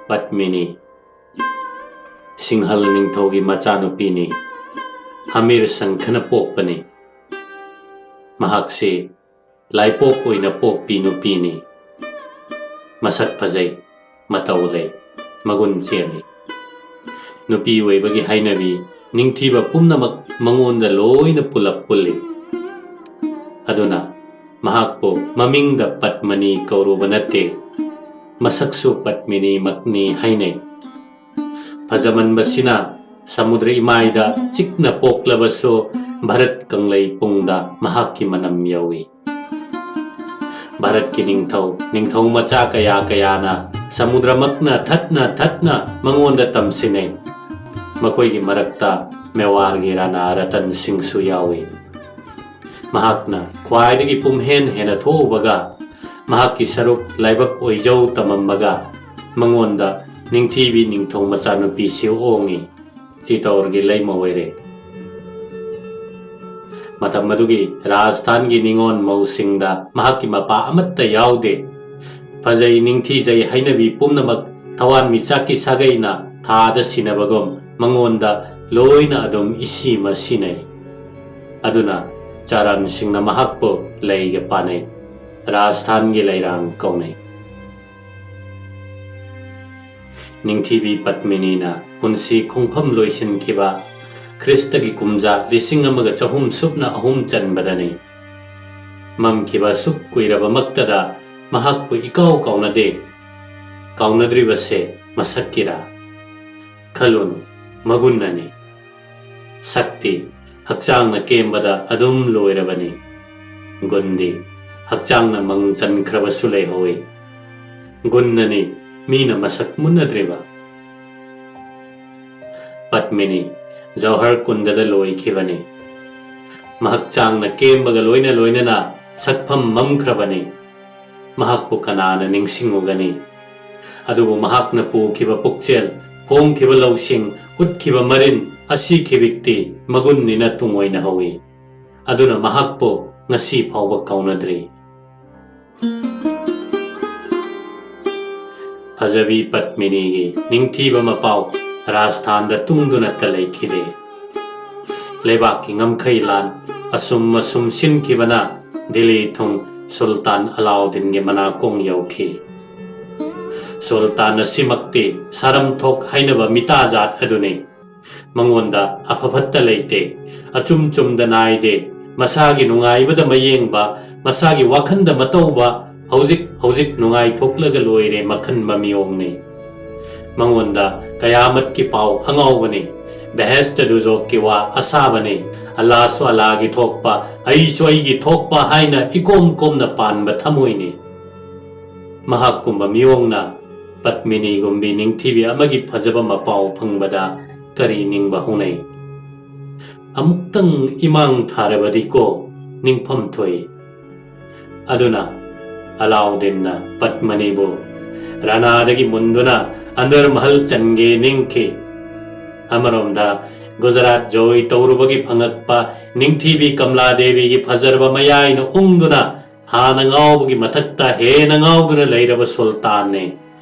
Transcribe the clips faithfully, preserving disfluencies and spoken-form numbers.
ꯄꯗꯃꯤꯅꯤ, ꯁꯤꯡꯍꯜ ꯅꯤꯡꯊꯧꯒꯤ ꯃꯆꯥꯅꯨꯄꯤꯅꯤ꯫ ꯍꯃꯤꯔ ꯁꯪꯈꯅ ꯄꯣꯛꯄꯅꯤ꯫ ꯃꯍꯥꯛꯁꯤ ꯂꯥꯏꯄꯣꯛ ꯑꯣꯏꯅ ꯄꯣꯛꯄꯤ ꯅꯨꯄꯤꯅꯤ꯫ ꯃꯁꯛ ꯐꯖꯩ, ꯃꯇꯧ ꯂꯩ, ꯃꯒꯨꯟ ꯆꯦꯜꯂꯤ꯫ ꯅꯨꯄꯤ ꯑꯣꯏꯕꯒꯤ ꯍꯩꯅꯕꯤ, ꯅꯤꯡꯊꯤꯕ ꯄꯨꯝꯅꯃꯛ ꯃꯉꯣꯟꯗ ꯂꯣꯏꯅ ꯄꯨꯂꯞ ꯄꯨꯜꯂꯤ꯫ ꯑꯗꯨꯅ ꯃꯍꯥꯛꯄꯨ ꯃꯃꯤꯡꯗ ꯄꯗꯃꯅꯤ ꯀꯧꯔꯨꯕ ꯅꯠꯇꯦ, ꯃꯁꯛꯁꯨ ꯄꯗꯃꯤꯅꯤꯃꯛꯅꯤ ꯍꯥꯏꯅꯩ꯫ ꯐꯖꯃꯟꯕꯁꯤꯅ ꯁꯃꯨꯗ꯭ꯔ ꯏꯃꯥꯏꯗ ꯆꯤꯛꯅ ꯄꯣꯛꯂꯕꯁꯨ ꯚꯥꯔꯠ ꯀꯪꯂꯩ ꯄꯨꯡꯗ ꯃꯍꯥꯛꯀꯤ ꯃꯅꯝ ꯌꯧꯏ꯫ ꯚꯥꯔꯠꯀꯤ ꯅꯤꯡꯊꯧ, ꯅꯤꯡꯊꯧ ꯃꯆꯥ ꯀꯌꯥ ꯀꯌꯥꯅ ꯁꯃꯨꯗ꯭ꯔꯃꯛꯅ ꯊꯠꯅ ꯊꯠꯅ ꯃꯉꯣꯟꯗ ꯇꯝꯁꯤꯟꯅꯩ꯫ ꯃꯈꯣꯏꯒꯤ ꯃꯔꯛꯇ ꯃꯦꯋꯥꯔꯒꯤ ꯔꯥꯅꯥ ꯔꯇꯟ ꯁꯤꯡꯁꯨ ꯌꯥꯎꯏ꯫ ꯃꯍꯥꯛꯅ ꯈ꯭ꯋꯥꯏꯗꯒꯤ ꯄꯨꯝꯍꯦꯟ ꯍꯦꯟꯅ ꯊꯣꯛꯎꯕꯒ ꯃꯍꯥꯛꯀꯤ ꯁꯔꯨꯛ ꯂꯥꯏꯕꯛ ꯑꯣꯏꯖꯧ ꯇꯝꯃꯝꯕꯒ ꯃꯉꯣꯟꯗ ꯅꯤꯡꯊꯤꯕꯤ ꯅꯤꯡꯊꯧ ꯃꯆꯥꯅꯨꯄꯤꯁꯤ ꯑꯣꯡꯉꯤ꯫ ꯆꯤꯇꯧꯔꯒꯤ ꯂꯩꯃ ꯑꯣꯏꯔꯦ꯫ ꯃꯇꯝ ꯑꯗꯨꯒꯤ ꯔꯥꯖꯁꯊꯥꯟꯒꯤ ꯅꯤꯉꯣꯜ ꯃꯧꯁꯤꯡꯗ ꯃꯍꯥꯛꯀꯤ ꯃꯄꯥ ꯑꯃꯠꯇ ꯌꯥꯎꯗꯦ꯫ ꯐꯖꯩ ꯅꯤꯡꯊꯤꯖꯩ ꯍꯩꯅꯕꯤ ꯄꯨꯝꯅꯃꯛ ꯊꯋꯥꯟꯃꯤꯆꯥꯛꯀꯤ ꯁꯥꯒꯩꯅ ꯊꯥꯗ ꯁꯤꯟꯅꯕꯒꯨꯝ ꯃꯉꯣꯟꯗ ꯂꯣꯏꯅ ꯑꯗꯨꯝ ꯏꯁꯤꯃ ꯁꯤꯟꯅꯩ꯫ ꯑꯗꯨꯅ ꯆꯥꯔꯥꯟꯁꯤꯡꯅ ꯃꯍꯥꯛꯄꯨ ꯂꯩꯒ ꯄꯥꯅꯩ, ꯔꯥꯖꯁꯊꯥꯟꯒꯤ ꯂꯩꯔꯥꯡ ꯀꯧꯅꯩ꯫ ꯅꯤꯡꯊꯤꯕꯤ ꯄꯗꯃꯤꯅꯤꯅ ꯄꯨꯟꯁꯤ ꯈꯣꯡꯐꯝ ꯂꯣꯏꯁꯤꯟꯈꯤꯕ ꯈ꯭ꯔꯤꯁꯇꯒꯤ ꯀꯨꯝꯖꯥ ꯂꯤꯁꯤꯡ ꯑꯃꯒ ꯆꯍꯨꯝ ꯁꯨꯞꯅ ꯑꯍꯨꯝ ꯆꯟꯕꯗꯅꯤ꯫ ꯃꯝꯈꯤꯕ ꯑꯁꯨꯛ ꯀꯨꯏꯔꯕꯃꯛꯇꯗ ꯃꯍꯥꯛꯄꯨ ꯏꯀꯥꯎ ꯀꯥꯎꯅꯗꯦ꯫ ꯀꯥꯎꯅꯗ꯭ꯔꯤꯕꯁꯦ ꯃꯁꯛꯀꯤꯔꯥ? ꯈꯜꯂꯨꯅꯨ, ꯃꯒꯨꯟꯅꯅꯤ꯫ ꯁꯛꯇꯤ ꯍꯛꯆꯥꯡꯅ ꯀꯦꯝꯕꯗ ꯑꯗꯨꯝ ꯂꯣꯏꯔꯕꯅꯤ꯫ ꯒꯨꯟꯗꯤ ꯍꯛꯆꯥꯡꯅ ꯃꯪ ꯆꯟꯈ꯭ꯔꯕꯁꯨ ꯂꯩꯍꯧꯏ꯫ ꯒꯨꯟꯅꯅꯤ ꯃꯤꯅ ꯃꯁꯛ ꯃꯨꯟꯅꯗ꯭ꯔꯤꯕ꯫ ꯄꯗꯃꯤꯅꯤ ꯖꯧꯍꯔ ꯀꯨꯟꯗꯗ ꯂꯣꯏꯈꯤꯕꯅꯤ꯫ ꯃꯍꯛꯆꯥꯡꯅ ꯀꯦꯝꯕꯒ ꯂꯣꯏꯅ ꯂꯣꯏꯅꯅ ꯁꯛꯐꯝ ꯃꯝꯈ꯭ꯔꯕꯅꯤ꯫ ꯃꯍꯥꯛꯄꯨ ꯀꯅꯥꯅ ꯅꯤꯡꯁꯤꯡꯉꯨꯒꯅꯤ? ꯑꯗꯨꯕꯨ ꯃꯍꯥꯛꯅ ꯄꯨꯈꯤꯕ ꯄꯨꯛꯆꯦꯜ, ꯐꯣꯡꯈꯤꯕ ꯂꯧꯁꯤꯡ, ꯎꯠꯈꯤꯕ ꯃꯔꯤꯟ ꯑꯁꯤ ꯈꯤꯕꯤꯛꯇꯤ ꯃꯒꯨꯟꯅꯤꯅ ꯇꯨꯡꯑꯣꯏꯅ ꯍꯧꯏ꯫ ꯑꯗꯨꯅ ꯃꯍꯥꯛꯄꯨ ꯉꯁꯤ ꯐꯥꯎꯕ ꯀꯥꯎꯅꯗ꯭ꯔꯤ꯫ ꯐꯖꯕꯤ ꯄꯗꯃꯤꯅꯤꯒꯤ ꯅꯤꯡꯊꯤꯕ ꯃꯄꯥꯎ ꯔꯥꯖꯁꯊꯥꯟꯗ ꯇꯨꯡꯗꯨꯅꯇ ꯂꯩꯈꯤꯗꯦ꯫ ꯂꯩꯕꯥꯛꯀꯤ ꯉꯝꯈꯩ ꯂꯥꯟ ꯑꯁꯨꯝ ꯑꯁꯨꯝ ꯁꯤꯟꯈꯤꯕꯅ ꯗꯤꯜꯂꯤ ꯊꯨꯡ ꯁꯨꯜꯇꯥꯟ ꯑꯂꯥꯎꯗꯤꯟꯒꯤ ꯃꯅꯥꯀꯣꯡ ꯌꯧꯈꯤ꯫ ꯁꯨꯜꯇꯥꯟ ꯑꯁꯤꯃꯛꯇꯤ ꯁꯥꯔꯝꯊꯣꯛ ꯍꯥꯏꯅꯕ ꯃꯤꯇꯥꯖꯥꯠ ꯑꯗꯨꯅꯤ꯫ ꯃꯉꯣꯟꯗ ꯑꯐ ꯐꯠꯇ ꯂꯩꯇꯦ, ꯑꯆꯨꯝ ꯆꯨꯝꯗ ꯅꯥꯏꯗꯦ, ꯃꯁꯥꯒꯤ ꯅꯨꯡꯉꯥꯏꯕꯗ ꯃꯌꯦꯡꯕ, ꯃꯁꯥꯒꯤ ꯋꯥꯈꯟꯗ ꯃꯇꯧꯕ, ꯍꯧꯖꯤꯛ ꯍꯧꯖꯤꯛ ꯅꯨꯡꯉꯥꯏꯊꯣꯛꯂꯒ ꯂꯣꯏꯔꯦ ꯃꯈꯟꯕ ꯃꯤꯑꯣꯡꯅꯤ꯫ ꯃꯉꯣꯟꯗ ꯀꯌꯥꯃꯠꯀꯤ ꯄꯥꯎ ꯑꯉꯥꯎꯕꯅꯤ, ꯕꯦꯍꯦꯁꯇ ꯗꯨꯖꯣꯛꯀꯤ ꯋꯥ ꯑꯁꯥꯕꯅꯤ, ꯑꯜꯂꯥꯁꯨ ꯑꯜꯂꯥꯒꯤ ꯊꯣꯛꯄ, ꯑꯩꯁꯨ ꯑꯩꯒꯤ ꯊꯣꯛꯄ ꯍꯥꯏꯅ ꯏꯀꯣꯝ ꯀꯣꯝꯅ ꯄꯥꯟꯕ ꯊꯃꯣꯏꯅꯤ꯫ ꯃꯍꯥꯛꯀꯨꯝꯕ ꯃꯤꯑꯣꯡꯅ ꯄꯗꯃꯤꯅꯤꯒꯨꯝꯕꯤ ꯅꯤꯡꯊꯤꯕꯤ ꯑꯃꯒꯤ ꯐꯖꯕ ꯃꯄꯥꯎ ꯐꯪꯕꯗ ꯀꯔꯤ ꯅꯤꯡꯕ ꯍꯧꯅꯩ? ꯑꯃꯨꯛꯇꯪ ꯏꯃꯥꯡ ꯊꯥꯔꯕꯗꯤꯀꯣ ꯅꯤꯡꯐꯝ ꯊꯣꯛꯏ꯫ ꯑꯗꯨꯅ ꯑꯂꯥꯎꯗꯤꯟꯅ ꯄꯗꯃꯅꯤꯕꯨ ꯔꯥꯅꯥꯗꯒꯤ ꯃꯨꯟꯗꯨꯅ ꯑꯟꯗꯔ ꯃꯍꯜ ꯆꯟꯒꯦ ꯅꯤꯡꯈꯤ꯫ ꯑꯃꯔꯣꯝꯗ ꯒꯨꯖꯔꯥꯠ ꯖꯣꯏ ꯇꯧꯔꯨꯕꯒꯤ ꯐꯪꯉꯛꯄ ꯅꯤꯡꯊꯤꯕꯤ ꯀꯃꯂꯥ ꯗꯦꯕꯤꯒꯤ ꯐꯖꯔꯕ ꯃꯌꯥꯏꯅ ꯎꯪꯗꯨꯅ ꯍꯥꯟꯅ ꯉꯥꯎꯕꯒꯤ ꯃꯊꯛꯇ ꯍꯦꯟꯅ ꯉꯥꯎꯗꯨꯅ ꯂꯩꯔꯕ ꯁꯨꯜꯇꯥꯟꯅꯦ꯫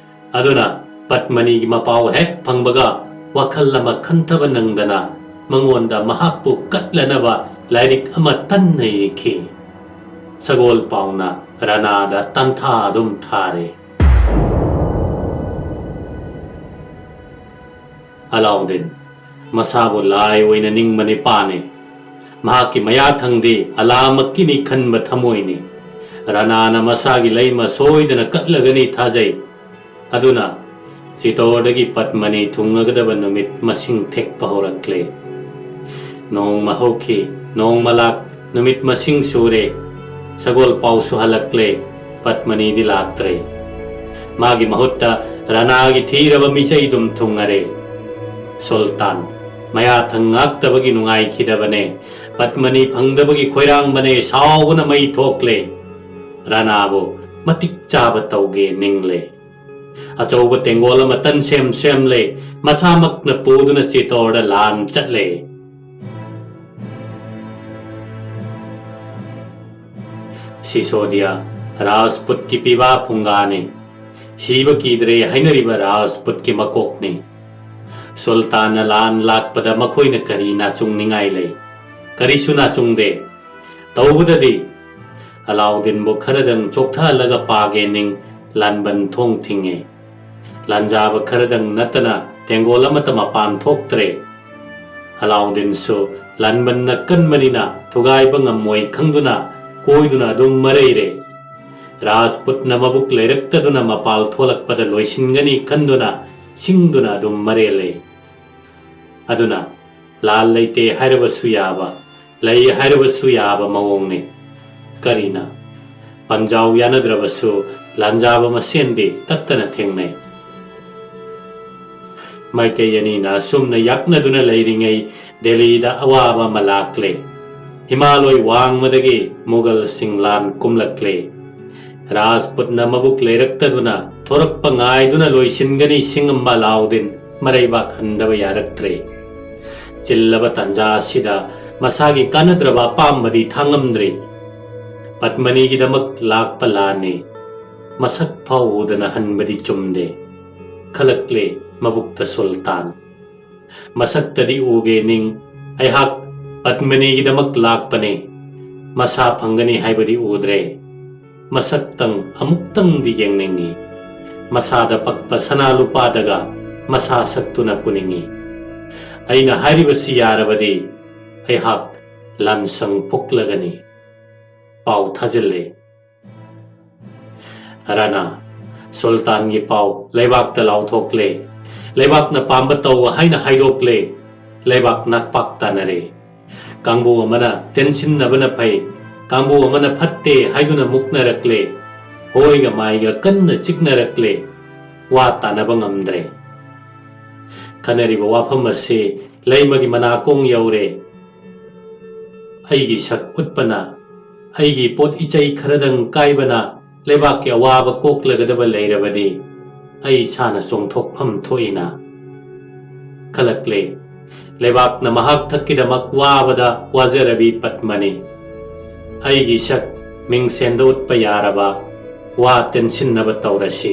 ꯑꯗꯨꯅ ꯄꯗꯃꯅꯤꯒꯤ ꯃꯄꯥꯎ ꯍꯦꯛ ꯐꯪꯕꯒ ꯋꯥꯈꯜ ꯑꯃ ꯈꯟꯊꯕ ꯅꯪꯗꯅ ꯃꯉꯣꯟꯗ ꯃꯍꯥꯛꯄꯨ ꯀꯠꯂꯅꯕ ꯂꯥꯏꯔꯤꯛ ꯑꯃ ꯇꯟꯅ ꯏꯈꯤ꯫ ꯁꯒꯣꯜ ꯄꯥꯎꯅ ꯔꯥꯅꯥꯗ ꯇꯥꯟꯊꯥ ꯑꯗꯨꯝ ꯊꯥꯔꯦ꯫ ꯑꯂꯥꯎꯗꯤꯟ ꯃꯁꯥꯕꯨ ꯂꯥꯏ ꯑꯣꯏꯅ ꯅꯤꯡꯕ ꯅꯤꯄꯥꯅꯤ꯫ ꯃꯍꯥꯛꯀꯤ ꯃꯌꯥꯊꯪꯗꯤ ꯑꯂꯥꯃꯛꯀꯤꯅꯤ ꯈꯟꯕ ꯊꯃꯣꯏꯅꯤ꯫ ꯔꯥꯅꯥꯅ ꯃꯁꯥꯒꯤ ꯂꯩꯃ ꯁꯣꯏꯗꯅ ꯀꯠꯂꯒꯅꯤ ꯊꯥꯖꯩ꯫ ꯑꯗꯨꯅ ꯆꯤꯇꯣꯔꯗꯒꯤ ꯄꯗꯃꯅꯤ ꯊꯨꯡꯉꯒꯗꯕ ꯅꯨꯃꯤꯠ ꯃꯁꯤꯡ ꯊꯦꯛꯄ ꯍꯧꯔꯛꯂꯦ꯫ ꯅꯣꯡꯃ ꯍꯧꯈꯤ, ꯅꯣꯡꯃ ꯂꯥꯛ, ꯅꯨꯃꯤꯠ ꯃꯁꯤꯡ ꯁꯨꯔꯦ꯫ ꯁꯒꯣꯜ ꯄꯥꯎꯁꯨ ꯍꯜꯂꯛꯂꯦ, ꯄꯗꯃꯅꯤꯗꯤ ꯂꯥꯛꯇ꯭ꯔꯦ꯫ ꯃꯥꯒꯤ ꯃꯍꯨꯠꯇ ꯔꯥꯅꯥꯒꯤ ꯊꯤꯔꯕ ꯃꯤꯆꯩꯗꯨꯝ ꯊꯨꯡꯉꯔꯦ꯫ ꯁꯨꯜꯇꯥꯟ ꯃꯌꯥꯊꯪ ꯉꯥꯛꯇꯕꯒꯤ ꯅꯨꯡꯉꯥꯏꯈꯤꯗꯕꯅꯦ, ꯄꯗꯃꯅꯤ ꯐꯪꯗꯕꯒꯤ ꯈꯣꯏꯔꯥꯡꯕꯅꯦ, ꯁꯥꯎꯕꯅ ꯃꯩ ꯊꯣꯛꯂꯦ꯫ ꯔꯥꯅꯥꯕꯨ ꯃꯇꯤꯛ ꯆꯥꯕ ꯇꯧꯒꯦ ꯅꯤꯡꯂꯦ꯫ ꯑꯆꯧꯕ ꯇꯦꯡꯒꯣꯜ ꯑꯃ ꯇꯟ ꯁꯦꯝ ꯁꯦꯝꯂꯦ, ꯃꯁꯥꯃꯛꯅ ꯄꯨꯗꯨꯅ ꯆꯤꯇꯣꯔꯗ ꯂꯥꯟ ꯆꯠꯂꯦ꯫ ꯁꯤꯁꯣꯗꯤꯌꯥ ꯔꯥꯖꯄꯨꯠꯀꯤ ꯄꯤꯕꯥ ꯐꯨꯡꯒꯥꯅꯤ꯫ ꯁꯤꯕ ꯀꯤꯗ꯭ꯔꯦ ꯍꯥꯏꯅꯔꯤꯕ ꯔꯥꯖꯄꯨꯠꯀꯤ ꯃꯀꯣꯛꯅꯤ꯫ ꯁꯨꯜꯇꯥꯟꯅ ꯂꯥꯟ ꯂꯥꯛꯄꯗ ꯃꯈꯣꯏꯅ ꯀꯔꯤ ꯅꯥꯆꯨꯡꯅꯤꯡꯉꯥꯏ ꯂꯩ? ꯀꯔꯤꯁꯨ ꯅꯥꯆꯨꯡꯗꯦ꯫ ꯇꯧꯕꯗꯗꯤ ꯑꯂꯥꯎꯗꯤꯟꯕꯨ ꯈꯔꯗꯪ ꯆꯣꯛꯊꯍꯜꯂꯒ ꯄꯥꯒꯦ ꯅꯤꯡ ꯂꯥꯟꯕꯟ ꯊꯣꯡ ꯊꯤꯡꯉꯦ꯫ ꯂꯥꯟꯖꯥꯕ ꯈꯔꯗꯪ ꯅꯠꯇꯅ ꯇꯦꯡꯒꯣꯜ ꯑꯃꯠꯇ ꯃꯄꯥꯟ ꯊꯣꯛꯇ꯭ꯔꯦ꯫ ꯑꯂꯥꯎꯗꯤꯟꯁꯨ ꯂꯥꯟꯕꯟꯅ ꯀꯟꯕꯅꯤꯅ ꯊꯨꯒꯥꯏꯕ ꯉꯝꯃꯣꯏ ꯈꯪꯗꯨꯅ ꯀꯣꯏꯗꯨꯅ ꯑꯗꯨꯝ ꯃꯔꯩꯔꯦ꯫ ꯔꯥꯖꯄꯨꯠꯅ ꯃꯕꯨꯛ ꯂꯩꯔꯛꯇꯗꯨꯅ ꯃꯄꯥꯜ ꯊꯣꯛꯂꯛꯄꯗ ꯂꯣꯏꯁꯤꯟꯒꯅꯤ ꯈꯟꯗꯨꯅ ꯁꯤꯡꯗꯨꯅ ꯑꯗꯨꯝ ꯃꯔꯦꯜꯂꯦ꯫ ꯑꯗꯨꯅ ꯂꯥꯜ ꯂꯩꯇꯦ ꯍꯥꯏꯔꯕꯁꯨ ꯌꯥꯕ, ꯂꯩ ꯍꯥꯏꯔꯕꯁꯨ ꯌꯥꯕ ꯃꯑꯣꯡꯅꯤ꯫ ꯀꯔꯤꯅ? ꯄꯟꯖꯥꯎ ꯌꯥꯅꯗ꯭ꯔꯕꯁꯨ ꯂꯥꯟꯖꯥꯕ ꯃꯁꯦꯟꯗꯤ ꯇꯠꯇꯅ ꯊꯦꯡꯅꯩ꯫ ꯃꯥꯏꯀꯩ ꯑꯅꯤꯅ ꯑꯁꯨꯝꯅ ꯌꯥꯛꯅꯗꯨꯅ ꯂꯩꯔꯤꯉꯩ ꯗꯦꯜꯂꯤꯗ ꯑꯋꯥꯕ ꯑꯃ ꯂꯥꯛꯂꯦ꯫ ꯍꯤꯃꯥꯂꯣꯏ ꯋꯥꯡꯃꯗꯒꯤ ꯃꯨꯒꯜꯁꯤꯡ ꯂꯥꯟ ꯀꯨꯝꯂꯛꯂꯦ꯫ ꯔꯥꯖꯄꯨꯠꯅ ꯃꯕꯨꯛ ꯂꯩꯔꯛꯇꯗꯨꯅ ꯊꯣꯔꯛꯄ ꯉꯥꯏꯗꯨꯅ ꯂꯣꯏꯁꯤꯟꯒꯅꯤ ꯁꯤꯡꯉꯝꯕ ꯑꯂꯥꯎꯗꯤꯟ ꯃꯔꯩꯕꯥꯛ ꯍꯟꯗꯕ ꯌꯥꯔꯛꯇ꯭ꯔꯦ꯫ ꯆꯤꯜꯂꯕ ꯇꯥꯟꯖꯥ ꯑꯁꯤꯗ ꯃꯁꯥꯒꯤ ꯀꯥꯟꯅꯗ꯭ꯔꯕ ꯑꯄꯥꯝꯕꯗꯤ ꯊꯥꯡꯉꯝꯗ꯭ꯔꯦ꯫ ꯄꯠꯃꯅꯤꯒꯤꯗꯃꯛ ꯂꯥꯛꯄ ꯂꯥꯟꯅꯤ꯫ ꯃꯁꯛ ꯐꯥꯎ ꯎꯗꯅ ꯍꯟꯕꯗꯤ ꯆꯨꯝꯗꯦ꯫ ꯈꯜꯂꯛꯂꯦ ꯃꯕꯨꯛꯇ ꯁꯨꯜꯇꯥꯟ꯫ ꯃꯁꯛꯇꯗꯤ ꯎꯒꯦ ꯅꯤꯡ, ꯑꯩꯍꯥꯛ ꯄꯠꯃꯅꯤꯒꯤꯗꯃꯛ ꯂꯥꯛꯄꯅꯦ꯫ ꯃꯁꯥ ꯐꯪꯒꯅꯤ ꯍꯥꯏꯕꯗꯤ ꯎꯗ꯭ꯔꯦ꯫ ꯃꯁꯛꯇꯪ ꯑꯃꯨꯛꯇꯪꯗꯤ ꯌꯦꯡꯅꯤꯡꯏ꯫ ꯃꯁꯥꯗ ꯄꯛꯄ ꯁꯅꯥ ꯂꯨꯄꯥꯗꯒ ꯃꯁꯥ ꯁꯛꯇꯨꯅ ꯄꯨꯅꯤꯡꯏ꯫ ꯑꯩꯅ ꯍꯥꯏꯔꯤꯕꯁꯤ ꯌꯥꯔꯕꯗꯤ ꯑꯩꯍꯥꯛ ꯂꯥꯟꯁꯪ ꯐꯨꯛꯂꯒꯅꯤ꯫ ꯄꯥꯎ ꯊꯥꯖꯤꯜꯂꯦ꯫ ꯔꯥꯅꯥ, ꯁꯨꯜꯇꯥꯟꯒꯤ ꯄꯥꯎ ꯂꯩꯕꯥꯛꯇ ꯂꯥꯎꯊꯣꯛꯂꯦ꯫ ꯂꯩꯕꯥꯛꯅ ꯄꯥꯝꯕ ꯇꯧ ꯍꯥꯏꯅ ꯍꯥꯏꯗꯣꯛꯂꯦ꯫ ꯂꯩꯕꯥꯛ ꯅꯥꯛꯄꯥꯛ ꯇꯥꯅꯔꯦ꯫ ꯀꯥꯡꯕꯨ ꯑꯃꯅ ꯇꯦꯟꯁꯤꯟꯅꯕꯅ ꯐꯩ, ꯀꯥꯡꯕꯨ ꯑꯃꯅ ꯐꯠꯇꯦ ꯍꯥꯏꯗꯨꯅ ꯃꯨꯛꯅꯔꯛꯂꯦ꯫ ꯍꯣꯏꯒ ꯃꯥꯏꯒ ꯀꯟꯅ ꯆꯤꯛꯅꯔꯛꯂꯦ꯫ ꯋꯥ ꯇꯥꯅꯕ ꯉꯝꯗ꯭ꯔꯦ꯫ ꯈꯟꯅꯔꯤꯕ ꯋꯥꯐꯝ ꯑꯁꯤ ꯂꯩꯃꯒꯤ ꯃꯅꯥꯀꯣꯡ ꯌꯧꯔꯦ꯫ ꯑꯩꯒꯤ ꯁꯛ ꯎꯠꯄꯅ, ꯑꯩꯒꯤ ꯄꯣꯠ ꯏꯆꯩ ꯈꯔꯗꯪ ꯀꯥꯏꯕꯅ ꯂꯩꯕꯥꯛꯀꯤ ꯑꯋꯥꯕ ꯀꯣꯛꯂꯒꯗꯕ ꯂꯩꯔꯕꯗꯤ ꯑꯩ ꯏꯁꯥꯅ ꯆꯣꯡꯊꯣꯛꯐꯝ ꯊꯣꯛꯏꯅ ꯈꯜꯂꯛꯂꯦ꯫ ꯂꯩꯕꯥꯛꯅ ꯃꯍꯥꯛ ꯊꯛꯀꯤꯗꯃꯛ ꯋꯥꯕꯗ ꯋꯥꯖꯔꯕꯤ ꯄꯠꯃꯅꯤ꯫ ꯑꯩꯒꯤ ꯁꯛ ꯃꯤꯡꯁꯦꯟꯗ ꯎꯠꯄ ꯌꯥꯔꯕ, ꯋꯥ ꯇꯦꯟꯁꯤꯟꯅꯕ ꯇꯧꯔꯁꯤ꯫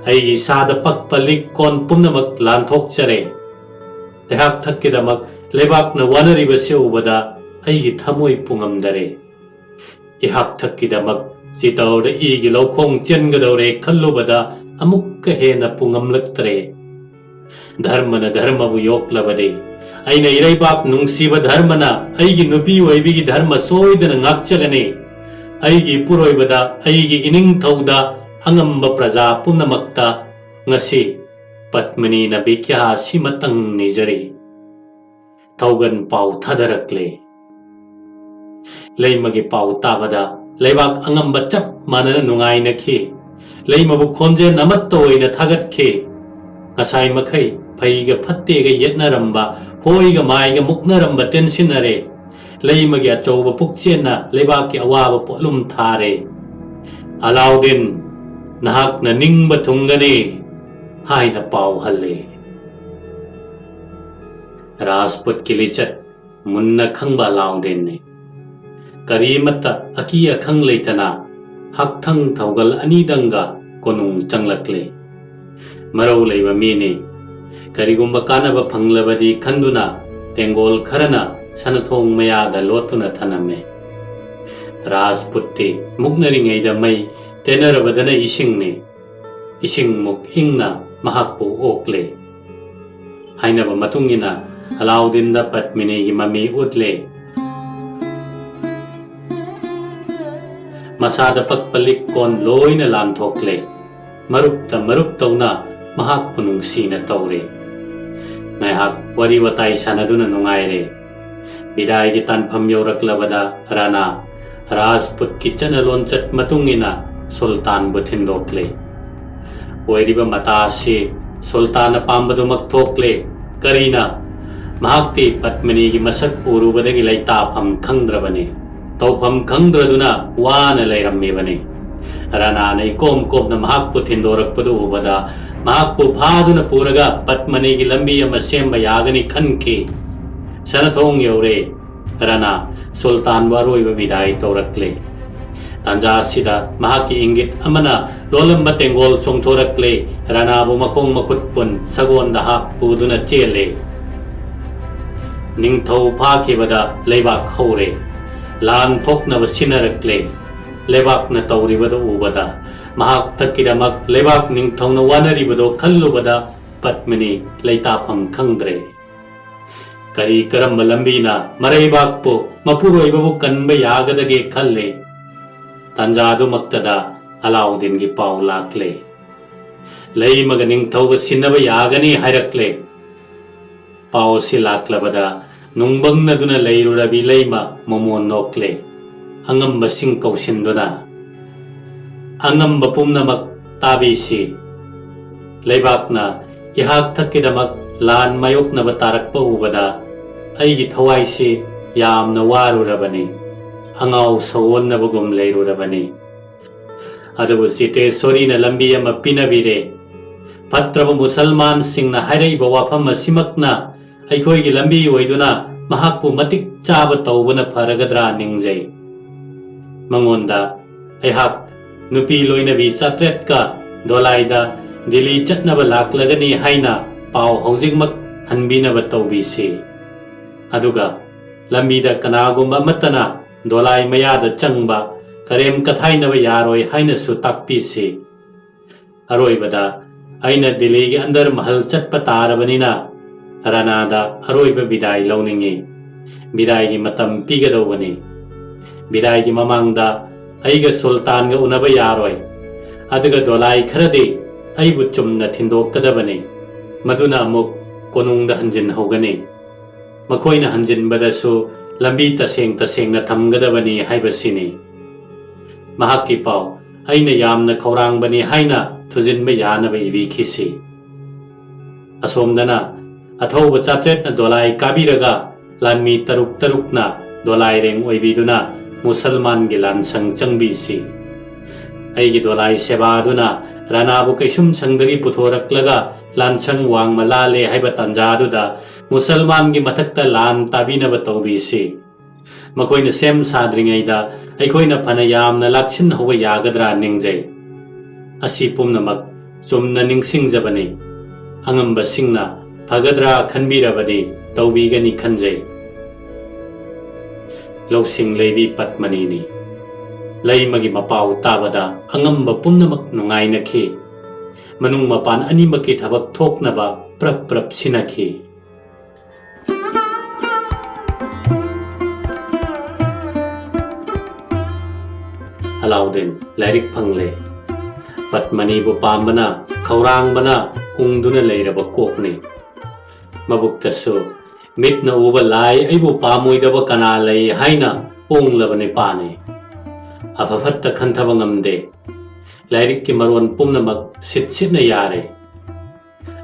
ꯑꯩꯒꯤ ꯏꯁꯥꯗ ꯄꯛꯄ ꯂꯤꯛ ꯀꯣꯟ ꯄꯨꯝꯅꯃꯛ ꯂꯥꯟꯊꯣꯛꯆꯔꯦ꯫ ꯑꯩꯍꯥꯛ ꯊꯛꯀꯤꯗꯃꯛ ꯂꯩꯕꯥꯛꯅ ꯋꯥꯅꯔꯤꯕꯁꯤ ꯎꯕꯗ ꯑꯩꯒꯤ ꯊꯃꯣꯏ ꯄꯨꯉꯝꯗꯔꯦ꯫ ꯏꯍꯥꯛ ꯊꯛꯀꯤꯗꯃꯛ ꯆꯤꯇꯧꯗ ꯏꯒꯤ ꯂꯧꯈꯣꯡ ꯆꯦꯟꯒꯗꯧꯔꯦ ꯈꯜꯂꯨꯕꯗ ꯑꯃꯨꯛꯀ ꯍꯦꯟꯅ ꯄꯨꯉꯝꯂꯛꯇꯔꯦ꯫ ꯙꯔꯃꯅ ꯙꯔꯃꯕꯨ ꯌꯣꯛꯂꯕꯗꯤ, ꯑꯩꯅ ꯏꯔꯩꯕꯥꯛ ꯅꯨꯡꯁꯤꯕ ꯙꯔꯃꯅ ꯑꯩꯒꯤ ꯅꯨꯄꯤ ꯑꯣꯏꯕꯤꯒꯤ ꯙꯔꯃ ꯁꯣꯏꯗꯅ ꯉꯥꯛꯆꯒꯅꯤ꯫ ꯑꯩꯒꯤ ꯏꯄꯨꯔꯣꯏꯕꯗ ꯑꯩꯒꯤ ꯏꯅꯤꯡꯊꯧꯗ ꯑꯉꯝꯕ ꯄ꯭ꯔꯖꯥ ꯄꯨꯝꯅꯃꯛꯇ ꯉꯁꯤ ꯄꯠꯃꯅꯤꯅ ꯕꯤꯈ꯭ꯌꯥ ꯑꯁꯤꯃꯇꯪ ꯅꯤꯖꯔꯤ꯫ ꯊꯧꯒꯟ ꯄꯥꯎ ꯊꯥꯗꯔꯛꯂꯦ꯫ ꯂꯩꯃꯒꯤ ꯄꯥꯎ ꯇꯥꯕꯗ ꯂꯩꯕꯥꯛ ꯑꯉꯝꯕ ꯆꯞ ꯃꯥꯟꯅꯅ ꯅꯨꯡꯉꯥꯏꯅꯈꯤ꯫ ꯂꯩꯃꯕꯨ ꯈꯣꯟꯖꯦꯜ ꯑꯃꯠꯇ ꯑꯣꯏꯅ ꯊꯥꯒꯠꯈꯤ꯫ ꯉꯁꯥꯏ ꯃꯈꯩ ꯐꯩꯒ ꯐꯠꯇꯦꯒ ꯌꯦꯠꯅꯔꯝꯕ, ꯍꯣꯏꯒ ꯃꯥꯏꯒ ꯃꯨꯛꯅꯔꯝꯕ ꯇꯦꯟꯁꯤꯟꯅꯔꯦ꯫ ꯂꯩꯃꯒꯤ ꯑꯆꯧꯕ ꯄꯨꯛꯆꯦꯟꯅ ꯂꯩꯕꯥꯛꯀꯤ ꯑꯋꯥꯕ ꯄꯣꯠꯂꯨꯝ ꯊꯥꯔꯦ꯫ "ꯑꯂꯥꯎꯗꯤꯟ, ꯅꯍꯥꯛꯅ ꯅꯤꯡꯕ ꯊꯨꯡꯒꯅꯤ" ꯍꯥꯏꯅ ꯄꯥꯎ ꯍꯜꯂꯦ꯫ ꯔꯥꯖꯄꯨꯠꯀꯤ ꯂꯤꯆꯠ ꯃꯨꯟꯅ ꯈꯪꯕ ꯑꯂꯥꯎꯗꯤꯟꯅꯤ꯫ ꯀꯔꯤꯃꯠꯇ ꯑꯀꯤ ꯑꯈꯪ ꯂꯩꯇꯅ ꯍꯛꯊꯪ ꯊꯧꯒꯜ ꯑꯅꯤꯗꯪꯒ ꯀꯣꯅꯨꯡ ꯆꯪꯂꯛꯂꯦ꯫ ꯃꯔꯧ ꯂꯩꯕ ꯃꯤꯅꯤ꯫ ꯀꯔꯤꯒꯨꯝꯕ ꯀꯥꯟꯅꯕ ꯐꯪꯂꯕꯗꯤ ꯈꯟꯗꯨꯅ ꯇꯦꯡꯒꯣꯜ ꯈꯔꯅ ꯁꯅꯊꯣꯡ ꯃꯌꯥꯗ ꯂꯣꯠꯇꯨꯅ ꯊꯅꯝꯃꯦ꯫ ꯔꯥꯖꯄꯨꯠꯇꯤ ꯃꯨꯛꯅꯔꯤꯉꯩꯗ ꯃꯩ, ꯇꯦꯟꯅꯔꯕꯗꯅ ꯏꯁꯤꯡꯅꯤ꯫ ꯏꯁꯤꯡꯃꯨꯛ ꯏꯪꯅ ꯃꯍꯥꯛꯄꯨ ꯑꯣꯛꯂꯦ꯫ ꯍꯥꯏꯅꯕ ꯃꯇꯨꯡ ꯏꯟꯅ ꯑꯂꯥꯎꯗꯤꯟꯗ ꯄꯠꯃꯤꯅꯤꯒꯤ ꯃꯃꯤ ꯎꯠꯂꯦ꯫ ꯃꯁꯥꯗ ꯄꯛꯄ ꯂꯤꯛ ꯀꯣꯟ ꯂꯣꯏꯅ ꯂꯥꯟꯊꯣꯛꯂꯦ꯫ ꯃꯔꯨꯞꯇ ꯃꯔꯨꯞ ꯇꯧꯅ ꯃꯍꯥꯛꯄꯨ ꯅꯨꯡꯁꯤꯅ ꯇꯧꯔꯦ꯫ ꯉꯥꯏꯍꯥꯛ ꯋꯥꯔꯤ ꯋꯥꯇꯥꯏ ꯁꯥꯟꯅꯗꯨꯅ ꯅꯨꯡꯉꯥꯏꯔꯦ꯫ ꯕꯤꯗꯥꯏꯒꯤ ꯇꯥꯟꯐꯝ ꯌꯧꯔꯛꯂꯕꯗ ꯔꯥꯅꯥ ꯔꯥꯖꯄꯨꯠꯀꯤ ꯆꯠꯅ ꯂꯣꯟꯆꯠ ꯃꯇꯨꯡ ꯏꯟꯅ ꯁꯨꯜꯇꯥꯟꯕꯨ ꯊꯤꯟꯗꯣꯛꯂꯦ꯫ ꯑꯣꯏꯔꯤꯕ ꯃꯇꯥ ꯑꯁꯤ ꯁꯨꯜꯇꯥꯟꯅ ꯄꯥꯝꯕꯗꯨꯃꯛ ꯊꯣꯛꯂꯦ꯫ ꯀꯔꯤꯅ? ꯃꯍꯥꯛꯇꯤ ꯄꯠꯃꯅꯤꯒꯤ ꯃꯁꯛ ꯎꯔꯨꯕꯗꯒꯤ ꯂꯩꯇꯥꯐꯝ ꯈꯪꯗ꯭ꯔꯕꯅꯤ꯫ ꯇꯧꯐꯝ ꯈꯪꯗ꯭ꯔꯗꯨꯅ ꯋꯥꯅ ꯂꯩꯔꯝꯃꯤꯕꯅꯤ꯫ ꯔꯥꯅꯥꯅ ꯏꯀꯣꯝ ꯀꯣꯝꯅ ꯃꯍꯥꯛꯄꯨ ꯊꯤꯟꯗꯣꯔꯛꯄꯗꯨ ꯎꯕꯗ ꯃꯍꯥꯛꯄꯨ ꯐꯥꯗꯨꯅ ꯄꯨꯔꯒ ꯄꯠꯃꯅꯤꯒꯤ ꯂꯝꯕꯤ ꯑꯃ ꯁꯦꯝꯕ ꯌꯥꯒꯅꯤ ꯈꯟꯈꯤ꯫ ꯁꯅꯊꯣꯡ ꯌꯧꯔꯦ꯫ ꯔꯥꯅꯥ ꯁꯨꯜꯇꯥꯟꯕꯨ ꯑꯔꯣꯏꯕ ꯕꯤꯗꯥꯏ ꯇꯧꯔꯛꯂꯦ꯫ ꯇꯥꯟꯖꯥ ꯑꯁꯤꯗ ꯃꯍꯥꯛꯀꯤ ꯏꯪꯒꯤꯠ ꯑꯃꯅ ꯂꯣꯜꯂꯝꯕ ꯇꯦꯡꯒꯣꯜ ꯆꯣꯡꯊꯣꯔꯛꯂꯦ꯫ ꯔꯥꯅꯥꯕꯨ ꯃꯈꯣꯡ ꯃꯈꯨꯠ ꯄꯨꯟ ꯁꯒꯣꯜꯗ ꯍꯥꯞ ꯄꯨꯗꯨꯅ ꯆꯦꯜꯂꯦ꯫ ꯅꯤꯡꯊꯧ ꯐꯥꯈꯤꯕꯗ ꯂꯩꯕꯥꯛ ꯍꯧꯔꯦ꯫ ꯂꯥꯟ ꯊꯣꯛꯅꯕ ꯁꯤꯟꯅꯔꯛꯂꯦ꯫ ꯂꯩꯕꯥꯛꯅ ꯇꯧꯔꯤꯕꯗꯨ ꯎꯕꯗ, ꯃꯍꯥꯛ ꯊꯛꯀꯤꯗꯃꯛ ꯂꯩꯕꯥꯛ ꯅꯤꯡꯊꯧꯅ ꯋꯥꯅꯔꯤꯕꯗꯣ ꯈꯜꯂꯨꯕꯗ ꯄꯠꯃꯤꯅꯤ ꯂꯩꯇꯥꯐꯝ ꯈꯪꯗ꯭ꯔꯦ꯫ ꯀꯔꯤ ꯀꯔꯝꯕ ꯂꯝꯕꯤꯅ ꯃꯔꯩꯕꯥꯛꯄꯨ, ꯃꯄꯨꯔꯣꯏꯕꯕꯨ ꯀꯟꯕ ꯌꯥꯒꯗꯒꯦ ꯈꯜꯂꯦ꯫ ꯇꯥꯟꯖꯥꯗꯨꯃꯛꯇꯗ ꯑꯂꯥꯎꯗꯤꯟꯒꯤ ꯄꯥꯎ ꯂꯥꯛꯂꯦ꯫ ꯂꯩꯃꯒ ꯅꯤꯡꯊꯧꯒ ꯁꯤꯟꯅꯕ ꯌꯥꯒꯅꯤ ꯍꯥꯏꯔꯛꯂꯦ꯫ ꯄꯥꯎ ꯑꯁꯤ ꯂꯥꯛꯂꯕꯗ ꯅꯨꯡꯕꯪꯅꯗꯨꯅ ꯂꯩꯔꯨꯔꯕꯤ ꯂꯩꯃ ꯃꯃꯣꯟ ꯅꯣꯛꯂꯦ꯫ ꯑꯉꯝꯕꯁꯤꯡ ꯀꯧꯁꯤꯟꯗꯨꯅ, "ꯑꯉꯝꯕ ꯄꯨꯝꯅꯃꯛ ꯇꯥꯕꯤꯁꯤ꯫ ꯂꯩꯕꯥꯛꯅ ꯏꯍꯥꯛ ꯊꯛꯀꯤꯗꯃꯛ ꯂꯥꯟ ꯃꯥꯌꯣꯛꯅꯕ ꯇꯥꯔꯛꯄ ꯎꯕꯗ ꯑꯩꯒꯤ ꯊꯋꯥꯏꯁꯤ ꯌꯥꯝꯅ ꯋꯥꯔꯨꯔꯕꯅꯤ, ꯑꯉꯥꯎ ꯁꯑꯣꯟꯅꯕꯒꯨꯝ ꯂꯩꯔꯨꯔꯕꯅꯤ꯫ ꯑꯗꯨꯕꯨ ꯖꯤꯇꯦꯁꯣꯔꯤꯅ ꯂꯝꯕꯤ ꯑꯃ ꯄꯤꯅꯕꯤꯔꯦ꯫ ꯐꯠꯇ꯭ꯔꯕ ꯃꯨꯁꯜꯃꯥꯟꯁꯤꯡꯅ ꯍꯥꯏꯔꯛꯏꯕ ꯋꯥꯐꯝ ꯑꯁꯤꯃꯛꯅ ꯑꯩꯈꯣꯏꯒꯤ ꯂꯝꯕꯤ ꯑꯣꯏꯗꯨꯅ ꯃꯍꯥꯛꯄꯨ ꯃꯇꯤꯛ ꯆꯥꯕ ꯇꯧꯕꯅ ꯐꯔꯒꯗ꯭ꯔꯥ ꯅꯤꯡꯖꯩ꯫ ꯃꯉꯣꯟꯗ ꯑꯩꯍꯥꯛ ꯅꯨꯄꯤ ꯂꯣꯏꯅꯕꯤ ꯆꯥꯇ꯭ꯔꯦꯠꯀ ꯗꯣꯂꯥꯏꯗ ꯗꯤꯜꯂꯤ ꯆꯠꯅꯕ ꯂꯥꯛꯂꯒꯅꯤ ꯍꯥꯏꯅ ꯄꯥꯎ ꯍꯧꯖꯤꯛꯃꯛ ꯍꯟꯕꯤꯅꯕ ꯇꯧꯕꯤꯁꯤ꯫ ꯑꯗꯨꯒ ꯂꯝꯕꯤꯗ ꯀꯅꯥꯒꯨꯝꯕ ꯑꯃꯠꯇꯅ ꯗꯣꯂꯥꯏ ꯃꯌꯥꯗ ꯆꯪꯕ, ꯀꯔꯦꯝ ꯀꯊꯥꯏꯅꯕ ꯌꯥꯔꯣꯏ ꯍꯥꯏꯅꯁꯨ ꯇꯥꯛꯄꯤꯁꯤ꯫ ꯑꯔꯣꯏꯕꯗ ꯑꯩꯅ ꯗꯤꯜꯂꯤꯒꯤ ꯑꯟꯗꯔ ꯃꯍꯜ ꯆꯠꯄ ꯇꯥꯔꯕꯅꯤꯅ ꯔꯥꯅꯥꯗ ꯑꯔꯣꯏꯕ ꯕꯤꯗꯥꯏ ꯂꯧꯅꯤꯡꯏ꯫ ꯕꯤꯗꯥꯏꯒꯤ ꯃꯇꯝ ꯄꯤꯒꯗꯧꯕꯅꯤ꯫ ꯕꯤꯗꯥꯏꯒꯤ ꯃꯃꯥꯡꯗ ꯑꯩꯒ ꯁꯨꯜꯇꯥꯟꯒ ꯎꯅꯕ ꯌꯥꯔꯣꯏ꯫ ꯑꯗꯨꯒ ꯗꯣꯂꯥꯏ ꯈꯔꯗꯤ ꯑꯩꯕꯨ ꯆꯨꯝꯅ ꯊꯤꯟꯗꯣꯛꯀꯗꯕꯅꯤ꯫ ꯃꯗꯨꯅ ꯑꯃꯨꯛ ꯀꯣꯅꯨꯡꯗ ꯍꯟꯖꯤꯟꯍꯧꯒꯅꯤ꯫ ꯃꯈꯣꯏꯅ ꯍꯟꯖꯤꯟꯕꯗꯁꯨ ꯂꯝꯕꯤ ꯇꯁꯦꯡ ꯇꯁꯦꯡꯅ ꯊꯝꯒꯗꯕꯅꯤ ꯍꯥꯏꯕꯁꯤꯅꯤ꯫ ꯃꯍꯥꯛꯀꯤ ꯄꯥꯎ ꯑꯩꯅ ꯌꯥꯝꯅ ꯈꯧꯔꯥꯡꯕꯅꯤ ꯍꯥꯏꯅ ꯊꯨꯖꯤꯟꯕ ꯌꯥꯅꯕ ꯏꯕꯤꯈꯤꯁꯤ꯫ ꯑꯁꯣꯝꯗꯅ ꯑꯊꯧꯕ ꯆꯥꯇ꯭ꯔꯦꯠꯅ ꯗꯣꯂꯥꯏ ꯀꯥꯕꯤꯔꯒ ꯂꯥꯟꯃꯤ ꯇꯔꯨꯛ ꯇꯔꯨꯛꯅ ꯗꯣꯂꯥꯏꯔꯦꯡ ꯑꯣꯏꯕꯤꯗꯨꯅ ꯃꯨꯁꯜꯃꯥꯟꯒꯤ ꯂꯥꯟꯁꯪ ꯆꯪꯕꯤꯁꯤ꯫ ꯑꯩꯒꯤ ꯗꯣꯂꯥꯏ ꯁꯦꯕꯥꯗꯨꯅ ꯔꯥꯅꯥꯕꯨ ꯀꯩꯁꯨꯝꯁꯪꯗꯒꯤ ꯄꯨꯊꯣꯔꯛꯂꯒ ꯂꯥꯟꯁꯪ ꯋꯥꯡꯃ ꯂꯥꯜꯂꯦ ꯍꯥꯏꯕ ꯇꯥꯟꯖꯥꯗꯨꯗ ꯃꯨꯁꯜꯃꯥꯟꯒꯤ ꯃꯊꯛꯇ ꯂꯥꯟ ꯇꯥꯕꯤꯅꯕ ꯇꯧꯕꯤꯁꯤ꯫ ꯃꯈꯣꯏꯅ ꯁꯦꯝ ꯁꯥꯗ꯭ꯔꯤꯉꯩꯗ ꯑꯩꯈꯣꯏꯅ ꯐꯅ ꯌꯥꯝꯅ ꯂꯥꯛꯁꯤꯟꯍꯧꯕ ꯌꯥꯒꯗ꯭ꯔꯥ ꯅꯤꯡꯖꯩ꯫ ꯑꯁꯤ ꯄꯨꯝꯅꯃꯛ ꯆꯨꯝꯅ ꯅꯤꯡꯁꯤꯡꯖꯕꯅꯤ꯫ ꯑꯉꯝꯕꯁꯤꯡꯅ ꯐꯒꯗ꯭ꯔꯥ ꯈꯟꯕꯤꯔꯕꯗꯤ ꯇꯧꯕꯤꯒꯅꯤ ꯈꯟꯖꯩ꯫ ꯂꯧꯁꯤꯡ ꯂꯩꯕꯤ ꯄꯠꯃꯅꯤꯅꯤ꯫ ꯂꯩꯃꯒꯤ ꯃꯄꯥꯎ ꯇꯥꯕꯗ ꯑꯉꯝꯕ ꯄꯨꯝꯅꯃꯛ ꯅꯨꯡꯉꯥꯏꯅꯈꯤ꯫ ꯃꯅꯨꯡ ꯃꯄꯥꯟ ꯑꯅꯤꯃꯛꯀꯤ ꯊꯕꯛ ꯊꯣꯛꯅꯕ ꯄ꯭ꯔꯞ ꯄ꯭ꯔꯞ ꯁꯤꯟꯅꯈꯤ꯫ ꯑꯂꯥꯎꯗꯤꯟ ꯂꯥꯏꯔꯤꯛ ꯐꯪꯂꯦ꯫ ꯄꯠꯃꯅꯤꯕꯨ ꯄꯥꯝꯕꯅ, ꯈꯧꯔꯥꯡꯕꯅ ꯎꯪꯗꯨꯅ ꯂꯩꯔꯕ ꯀꯣꯛꯅꯤ꯫ ꯃꯕꯨꯛꯇꯁꯨ "ꯃꯤꯠꯅ ꯎꯕ ꯂꯥꯏ ꯑꯩꯕꯨ ꯄꯥꯝꯃꯣꯏꯗꯕ ꯀꯅꯥ ꯂꯩ?" ꯍꯥꯏꯅ ꯄꯣꯡꯂꯕ ꯅꯤꯄꯥꯅꯤ꯫ ꯑꯐ ꯐꯠꯇ ꯈꯟꯊꯕ ꯉꯝꯗꯦ꯫ ꯂꯥꯏꯔꯤꯛꯀꯤ ꯃꯔꯣꯟ ꯄꯨꯝꯅꯃꯛ ꯁꯤꯠ ꯁꯤꯠꯅ ꯌꯥꯔꯦ꯫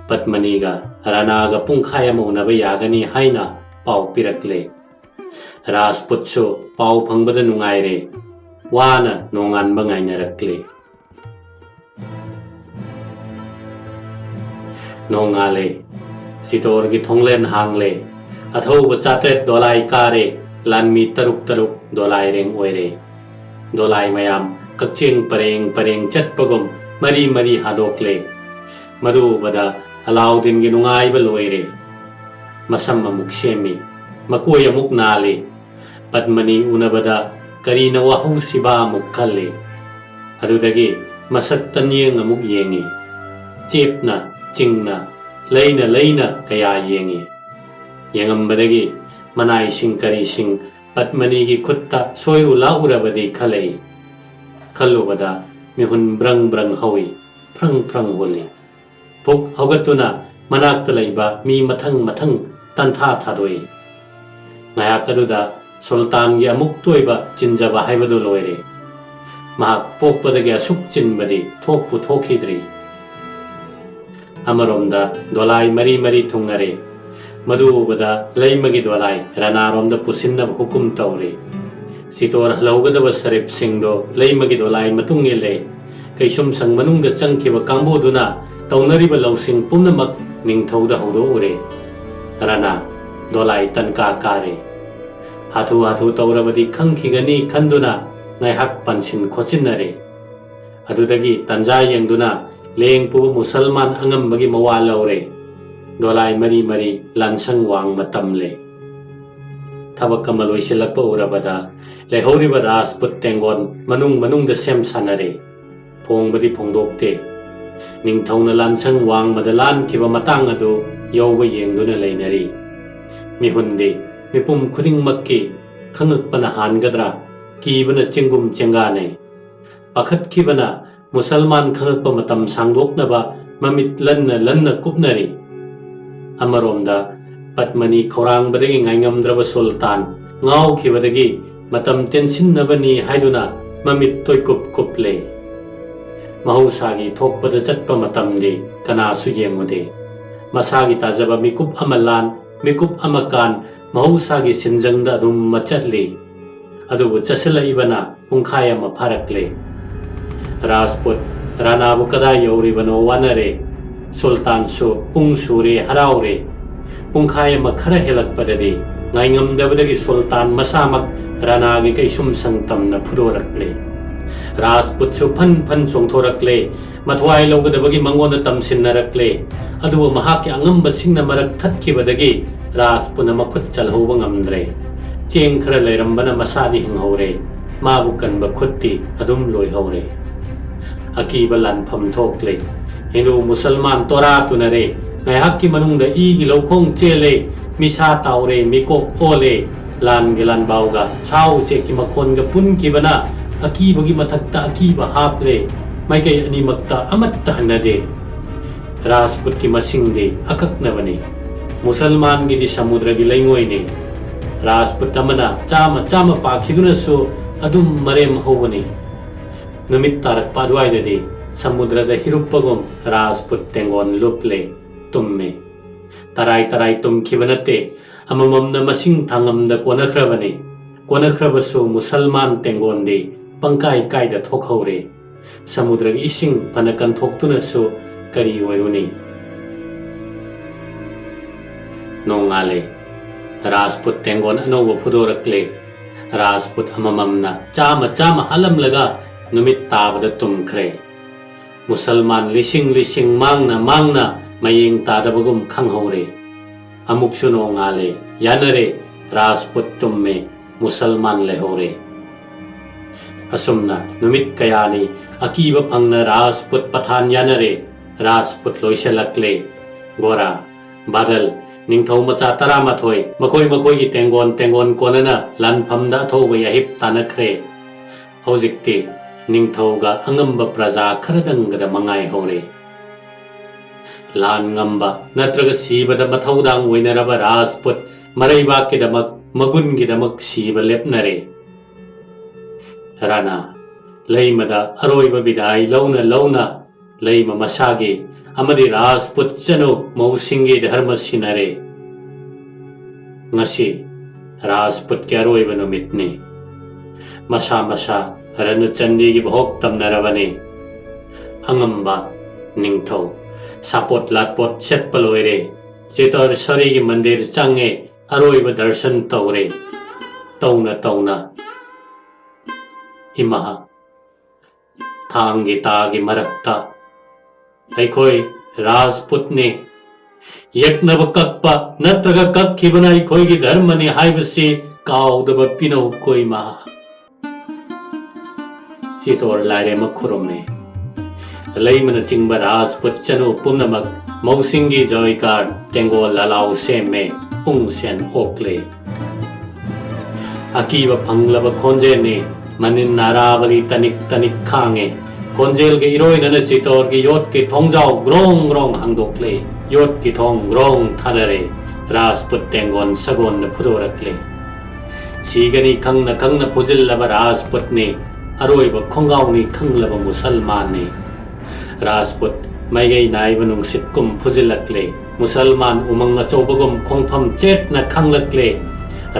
ꯄꯠꯃꯅꯤꯒ ꯔꯥꯅꯥꯒ ꯄꯨꯡꯈꯥꯏ ꯑꯃ ꯎꯅꯕ ꯌꯥꯒꯅꯤ ꯍꯥꯏꯅ ꯄꯥꯎ ꯄꯤꯔꯛꯂꯦ꯫ ꯔꯥꯖꯄꯨꯠꯁꯨ ꯄꯥꯎ ꯐꯪꯕꯗ ꯅꯨꯡꯉꯥꯏꯔꯦ꯫ ꯋꯥꯅ ꯅꯣꯡꯉꯥꯟꯕ ꯉꯥꯏꯅꯔꯛꯂꯦ꯫ ꯅꯣꯡꯉꯥꯜꯂꯦ꯫ ꯆꯤꯇꯣꯔꯒꯤ ꯊꯣꯡꯂꯦꯟ ꯍꯥꯡꯂꯦ꯫ ꯑꯊꯧꯕ ꯆꯥꯇ꯭ꯔꯦꯠ ꯗꯣꯂꯥꯏ ꯀꯥꯔꯦ꯫ ꯂꯥꯟꯃꯤ ꯇꯔꯨꯛ ꯇꯔꯨꯛ ꯗꯣꯂꯥꯏꯔꯦꯡ ꯑꯣꯏꯔꯦ꯫ ꯗꯣꯂꯥꯏ ꯃꯌꯥꯝ ꯀꯛꯆꯦꯡ ꯄꯔꯦꯡ ꯄꯔꯦꯡ ꯆꯠꯄꯒꯨꯝ ꯃꯔꯤ ꯃꯔꯤ ꯍꯥꯗꯣꯛꯂꯦ꯫ ꯃꯗꯨ ꯎꯕꯗ ꯑꯂꯥꯎꯗꯤꯟꯒꯤ ꯅꯨꯡꯉꯥꯏꯕ ꯂꯣꯏꯔꯦ꯫ ꯃꯁꯝ ꯑꯃꯨꯛ ꯁꯦꯝꯃꯤ꯫ ꯃꯀꯣꯏ ꯑꯃꯨꯛ ꯅꯥꯜꯂꯤ꯫ ꯄꯠꯃꯅꯤ ꯎꯅꯕꯗ ꯀꯔꯤꯅ ꯋꯥꯍꯧꯁꯤꯕ ꯑꯃꯨꯛ ꯈꯜꯂꯤ꯫ ꯑꯗꯨꯗꯒꯤ ꯃꯁꯛ ꯇꯟꯌꯦꯡ ꯑꯃꯨꯛ ꯌꯦꯡꯉꯤ꯫ ꯆꯦꯞꯅ, ꯆꯤꯡꯅ, ꯂꯩꯅ ꯂꯩꯅ ꯀꯌꯥ ꯌꯦꯡꯉꯤ꯫ ꯌꯦꯡꯉꯝꯕꯗꯒꯤ ꯃꯅꯥꯏꯁꯤꯡ ꯀꯔꯤꯁꯤꯡ ꯄꯠꯃꯅꯤꯒꯤ ꯈꯨꯠꯇ ꯁꯣꯏꯔꯨ ꯂꯥꯛꯎꯔꯕꯗꯤ ꯈꯜꯂꯛꯏ꯫ ꯈꯜꯂꯨꯕꯗ ꯃꯤꯍꯨꯟ ꯕ꯭ꯔꯪ ꯕ꯭ꯔꯪ ꯍꯧꯏ, ꯐ꯭ꯔꯪ ꯐ꯭ꯔꯪ ꯍꯨꯜꯂꯤ꯫ ꯐꯨꯛ ꯍꯧꯒꯠꯇꯨꯅ ꯃꯅꯥꯛꯇ ꯂꯩꯕ ꯃꯤ ꯃꯊꯪ ꯃꯊꯪ ꯇꯟꯊꯥ ꯊꯥꯗꯣꯛꯏ꯫ ꯉꯥꯏꯍꯥꯛ ꯑꯗꯨꯗ ꯁꯨꯜꯇꯥꯟꯒꯤ ꯑꯃꯨꯛꯇ ꯑꯣꯏꯕ ꯆꯤꯟꯖꯕ ꯍꯥꯏꯕꯗꯨ ꯂꯣꯏꯔꯦ꯫ ꯃꯍꯥꯛ ꯄꯣꯛꯄꯗꯒꯤ ꯑꯁꯨꯛ ꯆꯤꯟꯕꯗꯤ ꯊꯣꯛꯄꯨ ꯊꯣꯛꯈꯤꯗ꯭ꯔꯤ꯫ ꯑꯃꯔꯣꯝꯗ ꯗꯣꯂꯥꯏ ꯃꯔꯤ ꯃꯔꯤ ꯊꯨꯡꯅꯔꯦ꯫ ꯃꯗꯨ ꯎꯕꯗ ꯂꯩꯃꯒꯤ ꯗꯣꯂꯥꯏ ꯔꯅꯥꯔꯣꯝꯗ ꯄꯨꯁꯤꯟꯅꯕ ꯍꯨꯀꯨꯝ ꯇꯧꯔꯦ꯫ ꯁꯤꯇꯣꯔ ꯍꯜꯍꯧꯒꯗꯕ ꯁꯔꯤꯞꯁꯤꯡꯗꯣ ꯂꯩꯃꯒꯤ ꯗꯣꯂꯥꯏ ꯃꯇꯨꯡ ꯏꯜꯂꯦ꯫ ꯀꯩꯁꯨꯝꯁꯪ ꯃꯅꯨꯡꯗ ꯆꯪꯈꯤꯕ ꯀꯥꯡꯕꯨꯗꯨꯅ ꯇꯧꯅꯔꯤꯕ ꯂꯧꯁꯤꯡ ꯄꯨꯝꯅꯃꯛ ꯅꯤꯡꯊꯧꯗ ꯍꯧꯗꯣꯛꯎꯔꯦ꯫ ꯔꯅꯥ, ꯗꯣꯂꯥꯏ ꯇꯟꯀꯥ ꯀꯥꯔꯦ꯫ ꯍꯥꯊꯨ ꯍꯥꯊꯨ ꯇꯧꯔꯕꯗꯤ ꯈꯪꯈꯤꯒꯅꯤ ꯈꯟꯗꯨꯅ ꯉꯥꯏꯍꯥꯛ ꯄꯟꯁꯤꯟ ꯈꯣꯠꯆꯤꯟꯅꯔꯦ꯫ ꯑꯗꯨꯗꯒꯤ ꯇꯟꯖꯥ ꯌꯦꯡꯗꯨꯅ ꯂꯦꯡ ꯄꯨꯕ ꯃꯨꯁꯜꯃꯥꯟ ꯑꯉꯝꯕꯒꯤ ꯃꯋꯥ ꯂꯧꯔꯦ꯫ ꯗꯣꯂꯥꯏ ꯃꯔꯤ ꯃꯔꯤ ꯂꯥꯟꯁꯪ ꯋꯥꯡꯃ ꯇꯝꯂꯦ꯫ ꯊꯕꯛ ꯑꯃ ꯂꯣꯏꯁꯤꯜꯂꯛꯄ ꯎꯔꯕꯗ ꯂꯩꯍꯧꯔꯤꯕ ꯔꯥꯖꯄꯨꯠ ꯇꯦꯡꯒꯣꯟ ꯃꯅꯨꯡ ꯃꯅꯨꯡꯗ ꯁꯦꯝ ꯁꯥꯟꯅꯔꯦ꯫ ꯐꯣꯡꯕꯗꯤ ꯐꯣꯡꯗꯣꯛꯇꯦ꯫ ꯅꯤꯡꯊꯧꯅ ꯂꯥꯟꯁꯪ ꯋꯥꯡꯃꯗ ꯂꯥꯟꯈꯤꯕ ꯃꯇꯥꯡ ꯑꯗꯨ ꯌꯧꯕ ꯌꯦꯡꯗꯨꯅ ꯂꯩꯅꯔꯤ꯫ ꯃꯤꯍꯨꯟꯗꯤ ꯃꯤꯄꯨꯝ ꯈꯨꯗꯤꯡꯃꯛꯀꯤ ꯈꯉꯛꯄꯅ ꯍꯥꯟꯒꯗ꯭ꯔꯥ ꯀꯤꯕꯅ ꯆꯦꯡꯒꯨꯝ ꯆꯦꯡꯒꯥꯅꯩ꯫ ꯄꯥꯈꯠꯈꯤꯕꯅ ꯃꯨꯁꯜꯃꯥꯟ ꯈꯪꯂꯛꯄ ꯃꯇꯝ ꯁꯥꯡꯗꯣꯛꯅꯕ ꯃꯃꯤꯠ ꯂꯟꯅ ꯂꯟꯅ ꯀꯨꯞꯅꯔꯤ꯫ ꯑꯃꯔꯣꯝꯗ ꯄꯠꯃꯅꯤ ꯈꯧꯔꯥꯡꯕꯗꯒꯤ ꯉꯥꯏꯉꯝꯗ꯭ꯔꯕ ꯁꯨꯜꯇꯥꯟ ꯉꯥꯎꯈꯤꯕꯗꯒꯤ ꯃꯇꯝ ꯇꯦꯟꯁꯤꯟꯅꯕꯅꯤ ꯍꯥꯏꯗꯨꯅ ꯃꯃꯤꯠ ꯇꯣꯏꯀꯨꯞ ꯀꯨꯞꯂꯦ꯫ ꯃꯍꯧꯁꯥꯒꯤ ꯊꯣꯛꯄꯗ ꯆꯠꯄ ꯃꯇꯝꯗꯤ ꯀꯅꯥꯁꯨ ꯌꯦꯡꯉꯨꯗꯦ꯫ ꯃꯁꯥꯒꯤ ꯇꯥꯖꯕ ꯃꯤꯀꯨꯞ ꯑꯃ ꯂꯥꯟ, ꯃꯤꯀꯨꯞ ꯑꯃ ꯀꯥꯟ, ꯃꯍꯧꯁꯥꯒꯤ ꯁꯤꯟꯖꯪꯗ ꯑꯗꯨꯝ ꯃꯆꯠꯂꯤ꯫ ꯑꯗꯨꯕꯨ ꯆꯠꯁꯤꯜꯂꯛꯏꯕꯅ ꯄꯨꯡꯈꯥꯏ ꯑꯃ ꯐꯥꯔꯛꯂꯦ꯫ ꯔꯥꯖꯄꯨꯠ ꯔꯥꯅꯥꯕꯨ ꯀꯗꯥꯏ ꯌꯧꯔꯤꯕꯅꯣ ꯋꯥꯅꯔꯦ꯫ ꯁꯨꯜꯇꯥꯟꯁꯨ ꯄꯨꯡ ꯁꯨꯔꯦ ꯍꯔꯥꯎꯔꯦ꯫ ꯄꯨꯡꯈꯥꯏ ꯑꯃ ꯈꯔ ꯍꯦꯜꯂꯛꯄꯗꯗꯤ ꯉꯥꯏꯉꯝꯗꯕꯗꯒꯤ ꯁꯨꯜꯇꯥꯟ ꯃꯁꯥꯃꯛ ꯔꯥꯅꯥꯒꯤ ꯀꯩꯁꯨꯝ ꯁꯪ ꯇꯝꯅ ꯐꯨꯗꯣꯔꯛꯂꯦ꯫ ꯔꯥꯖꯄꯨꯠꯁꯨ ꯐꯟ ꯐꯟ ꯆꯣꯡꯊꯣꯔꯛꯂꯦ꯫ ꯃꯊ꯭ꯋꯥꯏ ꯂꯧꯒꯗꯕꯒꯤ ꯃꯉꯣꯟꯗ ꯇꯝꯁꯤꯟꯅꯔꯛꯂꯦ꯫ ꯑꯗꯨꯕꯨ ꯃꯍꯥꯛꯀꯤ ꯑꯉꯝꯕꯁꯤꯡꯅ ꯃꯔꯛ ꯊꯠꯈꯤꯕꯗꯒꯤ ꯔꯥꯖꯄꯨꯠꯅ ꯃꯈꯨꯠ ꯆꯜꯍꯧꯕ ꯉꯝꯗ꯭ꯔꯦ꯫ ꯆꯦꯡ ꯈꯔ ꯂꯩꯔꯝꯕꯅ ꯃꯁꯥꯗꯤ ꯍꯤꯡꯍꯧꯔꯦ꯫ ꯃꯥꯕꯨ ꯀꯟꯕ ꯈꯨꯠꯇꯤ ꯑꯗꯨꯝ ꯂꯣꯏꯍꯧꯔꯦ꯫ ꯑꯀꯤꯕ ꯂꯥꯟꯐꯝ ꯊꯣꯛꯂꯦ꯫ ꯍꯤꯟꯗꯨ ꯃꯨꯁꯜꯃꯥꯟ ꯇꯣꯔꯥ ꯇꯨꯅꯔꯦ꯫ ꯉꯥꯏꯍꯥꯛꯀꯤ ꯃꯅꯨꯡꯗ ꯏꯒꯤ ꯂꯧꯈꯣꯡ ꯆꯦꯜꯂꯦ꯫ ꯃꯤꯁꯥ ꯇꯥꯎꯔꯦ, ꯃꯤꯀꯣꯛ ꯑꯣꯜꯂꯦ꯫ ꯂꯥꯟꯒꯤ ꯂꯥꯟꯕꯥꯎꯒ ꯁꯥ ꯎꯆꯦꯛꯀꯤ ꯃꯈꯣꯟꯒ ꯄꯨꯟꯈꯤꯕꯅ ꯑꯀꯤꯕꯒꯤ ꯃꯊꯛꯇ ꯑꯀꯤꯕ ꯍꯥꯞꯂꯦ꯫ ꯃꯥꯏꯀꯩ ꯑꯅꯤꯃꯛꯇ ꯑꯃꯠꯇ ꯍꯟꯅꯗꯦ꯫ ꯔꯥꯖꯄꯨꯠꯀꯤ ꯃꯁꯤꯡꯗꯤ ꯑꯀꯛꯅꯕꯅꯤ꯫ ꯃꯨꯁꯜꯃꯥꯟꯒꯤꯗꯤ ꯁꯃꯨꯗ꯭ꯔꯒꯤ ꯂꯩꯉꯣꯏꯅꯤ꯫ ꯔꯥꯖꯄꯨꯠ ꯑꯃꯅ ꯆꯥꯝꯃ ꯆꯥꯝꯃ ꯄꯥꯈꯤꯗꯨꯅꯁꯨ ꯑꯗꯨꯝ ꯃꯔꯦꯝ ꯍꯧꯕꯅꯤ꯫ ꯅꯨꯃꯤꯠ ꯇꯥꯔꯛꯄ ꯑꯗꯨꯋꯥꯏꯗꯗꯤ ꯁꯃꯨꯗ꯭ꯔꯗ ꯍꯤꯔꯨꯞꯄꯒꯨꯝ ꯔꯥꯖꯄꯨꯠ ꯇꯦꯡꯒꯣꯟ ꯂꯨꯞꯂꯦ, ꯇꯨꯝꯃꯦ꯫ ꯇꯔꯥꯏ ꯇꯔꯥꯏ ꯇꯨꯝꯈꯤꯕ ꯅꯠꯇꯦ, ꯑꯃꯃꯝꯅ ꯃꯁꯤꯡ ꯊꯥꯡꯉꯝꯗ ꯀꯣꯟꯅꯈ꯭ꯔꯕꯅꯤ꯫ ꯀꯣꯟꯅꯈ꯭ꯔꯕꯁꯨ ꯃꯨꯁꯜꯃꯥꯟ ꯇꯦꯡꯒꯣꯟꯗꯤ ꯄꯪꯀꯥꯏ ꯀꯥꯏꯗ ꯊꯣꯛꯍꯧꯔꯦ꯫ ꯁꯃꯨꯗ꯭ꯔꯒꯤ ꯏꯁꯤꯡ ꯐꯅ ꯀꯟꯊꯣꯛꯇꯨꯅꯁꯨ ꯀꯔꯤ ꯑꯣꯏꯔꯨꯅꯤ? ꯅꯣꯡꯉꯥꯜꯂꯦ꯫ ꯔꯥꯖꯄꯨꯠ ꯇꯦꯡꯒꯣꯟ ꯑꯅꯧꯕ ꯐꯨꯗꯣꯔꯛꯂꯦ꯫ ꯔꯥꯖꯄꯨꯠ ꯑꯃꯃꯝꯅ ꯆꯥꯝꯃ ꯆꯥꯝꯃ ꯍꯥꯠꯂꯝꯂꯒ ꯅꯨꯃꯤꯠ ꯇꯥꯕꯗ ꯇꯨꯝꯈ꯭ꯔꯦ꯫ ꯃꯨꯁꯜꯃꯥꯟ ꯂꯤꯁꯤꯡ ꯂꯤꯁꯤꯡ ꯃꯥꯡꯅ ꯃꯥꯡꯅ ꯃꯌꯦꯡ ꯇꯥꯗꯕꯒꯨꯝ ꯈꯪꯍꯧꯔꯦ꯫ ꯑꯃꯨꯛꯁꯨ ꯅꯣꯡꯉꯥꯜꯂꯦ, ꯌꯥꯅꯔꯦ, ꯔꯥꯖꯄꯨꯠ ꯇꯨꯝꯃꯦ, ꯃꯨꯁꯜꯃꯥꯟ ꯂꯩꯍꯧꯔꯦ꯫ ꯑꯁꯨꯝꯅ ꯅꯨꯃꯤꯠ ꯀꯌꯥꯅꯤ ꯑꯀꯤꯕ ꯐꯪꯅ ꯔꯥꯖꯄꯨꯠ ꯄꯊꯥꯟ ꯌꯥꯅꯔꯦ, ꯔꯥꯖꯄꯨꯠ ꯂꯣꯏꯁꯤꯜꯂꯛꯂꯦ꯫ ꯒꯣꯔꯥ, ꯕꯥꯗꯜ, ꯅꯤꯡꯊꯧ ꯃꯆꯥ ꯇꯔꯥꯃꯥꯊꯣꯏ ꯃꯈꯣꯏ ꯃꯈꯣꯏꯒꯤ ꯇꯦꯡꯒꯣꯟ ꯇꯦꯡꯒꯣꯟ ꯀꯣꯟꯅꯅ ꯂꯥꯟꯐꯝꯗ ꯑꯊꯧꯕ ꯌꯥꯍꯤꯞ ꯇꯥꯅꯈ꯭ꯔꯦ꯫ ꯍꯧꯖꯤꯛꯇꯤ ꯅꯤꯡꯊꯧꯒ ꯑꯉꯝꯕ ꯄ꯭ꯔꯖꯥ ꯈꯔꯗꯪꯒꯗ ꯃꯉꯥꯏꯍꯧꯔꯦ꯫ ꯂꯥꯟ ꯉꯝꯕ ꯅꯠꯇ꯭ꯔꯒ ꯁꯤꯕꯗ ꯃꯊꯧꯗꯥꯡ ꯑꯣꯏꯅꯔꯕ ꯔꯥꯖꯄꯨꯠ ꯃꯔꯩꯕꯥꯛꯀꯤꯗꯃꯛ, ꯃꯒꯨꯟꯒꯤꯗꯃꯛ ꯁꯤꯕ ꯂꯦꯞꯅꯔꯦ꯫ ꯔꯥꯅꯥ, ꯂꯩꯃꯗ ꯑꯔꯣꯏꯕ ꯕꯤꯗꯥꯏ ꯂꯧꯅ ꯂꯧꯅ ꯂꯩꯃ ꯃꯁꯥꯒꯤ ꯑꯃꯗꯤ ꯔꯥꯖꯄꯨꯠ ꯆꯅꯨ ꯃꯧꯁꯤꯡꯒꯤ ꯙꯔꯃ ꯁꯤꯟꯅꯔꯦ꯫ ꯉꯁꯤ ꯔꯥꯖꯄꯨꯠꯀꯤ ꯑꯔꯣꯏꯕ ꯅꯨꯃꯤꯠꯅꯤ꯫ ꯃꯁꯥ ꯃꯁꯥ ꯔꯅꯆꯟꯗꯤꯒꯤ ꯚꯣꯛ ꯇꯝꯅꯔꯕꯅꯤ꯫ ꯑꯉꯝꯕ ꯅꯤꯡꯊꯧ ꯁꯥꯄꯣꯠ ꯂꯥꯠꯄꯣꯠ ꯁꯦꯠꯄ ꯂꯣꯏꯔꯦ꯫ ꯆꯤꯇꯣꯔꯁꯣꯔꯤꯒꯤ ꯃꯟꯗꯤꯔ ꯆꯪꯉꯦ, ꯑꯔꯣꯏꯕ ꯗꯔꯁꯟ ꯇꯧꯔꯦ꯫ ꯇꯧꯅ ꯇꯧꯅ ꯏꯃꯥ ꯊꯥꯡꯒꯤ ꯇꯥꯒꯤ ꯃꯔꯛꯇ ꯑꯩꯈꯣꯏ ꯔꯥꯖꯄꯨꯠꯅꯤ꯫ ꯌꯦꯛꯅꯕ ꯀꯛꯄ ꯅꯠꯇ꯭ꯔꯒ ꯀꯛꯈꯤꯕꯅ ꯑꯩꯈꯣꯏꯒꯤ ꯙꯔꯃꯅꯤ ꯍꯥꯏꯕꯁꯤ ꯀꯥꯎꯗꯕ ꯄꯤꯅꯧ ꯀꯣꯏꯃ꯫ ꯆꯤꯇꯣꯔ ꯂꯥꯏꯔꯦꯝꯃ ꯈꯨꯔꯨꯝꯃꯤ꯫ ꯂꯩꯃꯅ ꯆꯤꯡꯕ ꯔꯥꯖꯄꯨꯠ ꯆꯅꯨ ꯄꯨꯝꯅꯃꯛ ꯃꯧꯁꯤꯡꯒꯤ ꯖꯣꯏꯀꯥꯔ ꯇꯦꯡꯒꯣꯜ ꯂꯥꯂꯥꯎ ꯁꯦꯝꯃꯦ, ꯄꯨꯡ ꯁꯦꯟ ꯑꯣꯛꯂꯦ꯫ ꯑꯀꯤꯕ ꯐꯪꯂꯕ ꯈꯣꯟꯖꯦꯜꯅꯤ꯫ ꯃꯅꯤꯟ ꯑꯔꯥꯕꯂꯤ ꯇꯅꯤꯛ ꯇꯅꯤꯛ ꯈꯥꯡꯉꯦ꯫ ꯈꯣꯟꯖꯦꯜꯒꯤ ꯏꯔꯣꯏꯅꯅ ꯆꯤꯇꯣꯔꯒꯤ ꯌꯣꯠꯀꯤ ꯊꯣꯡꯖꯥꯎ ꯒ꯭ꯔꯣꯡ ꯒ꯭ꯔꯣꯡ ꯍꯥꯡꯗꯣꯛꯂꯦ꯫ ꯌꯣꯠꯀꯤ ꯊꯣꯡ ꯒ꯭ꯔꯣꯡ ꯊꯥꯗꯔꯦ꯫ ꯔꯥꯖꯄꯨꯠ ꯇꯦꯡꯒꯣꯟ ꯁꯒꯣꯟꯗ ꯐꯨꯗꯣꯔꯛꯂꯦ꯫ ꯁꯤꯒꯅꯤ ꯈꯪꯅ ꯈꯪꯅ ꯐꯨꯖꯤꯜꯂꯕ ꯔꯥꯖꯄꯨꯠꯅꯤ꯫ ꯑꯔꯣꯏꯕ ꯈꯣꯡꯒꯥꯎꯅꯤ ꯈꯪꯂꯕ ꯃꯨꯁꯜꯃꯥꯟꯅꯤ꯫ ꯔꯥꯖꯄꯨꯠ ꯃꯥꯏꯀꯩ ꯅꯥꯏꯕ ꯅꯨꯡꯁꯤꯠꯀꯨꯝ ꯐꯨꯖꯤꯜꯂꯛꯂꯦ꯫ ꯃꯨꯁꯜꯃꯥꯟ ꯎꯃꯪ ꯑꯆꯧꯕꯒꯨꯝ ꯈꯣꯡꯐꯝ ꯆꯦꯠꯅ ꯈꯪꯂꯛꯂꯦ꯫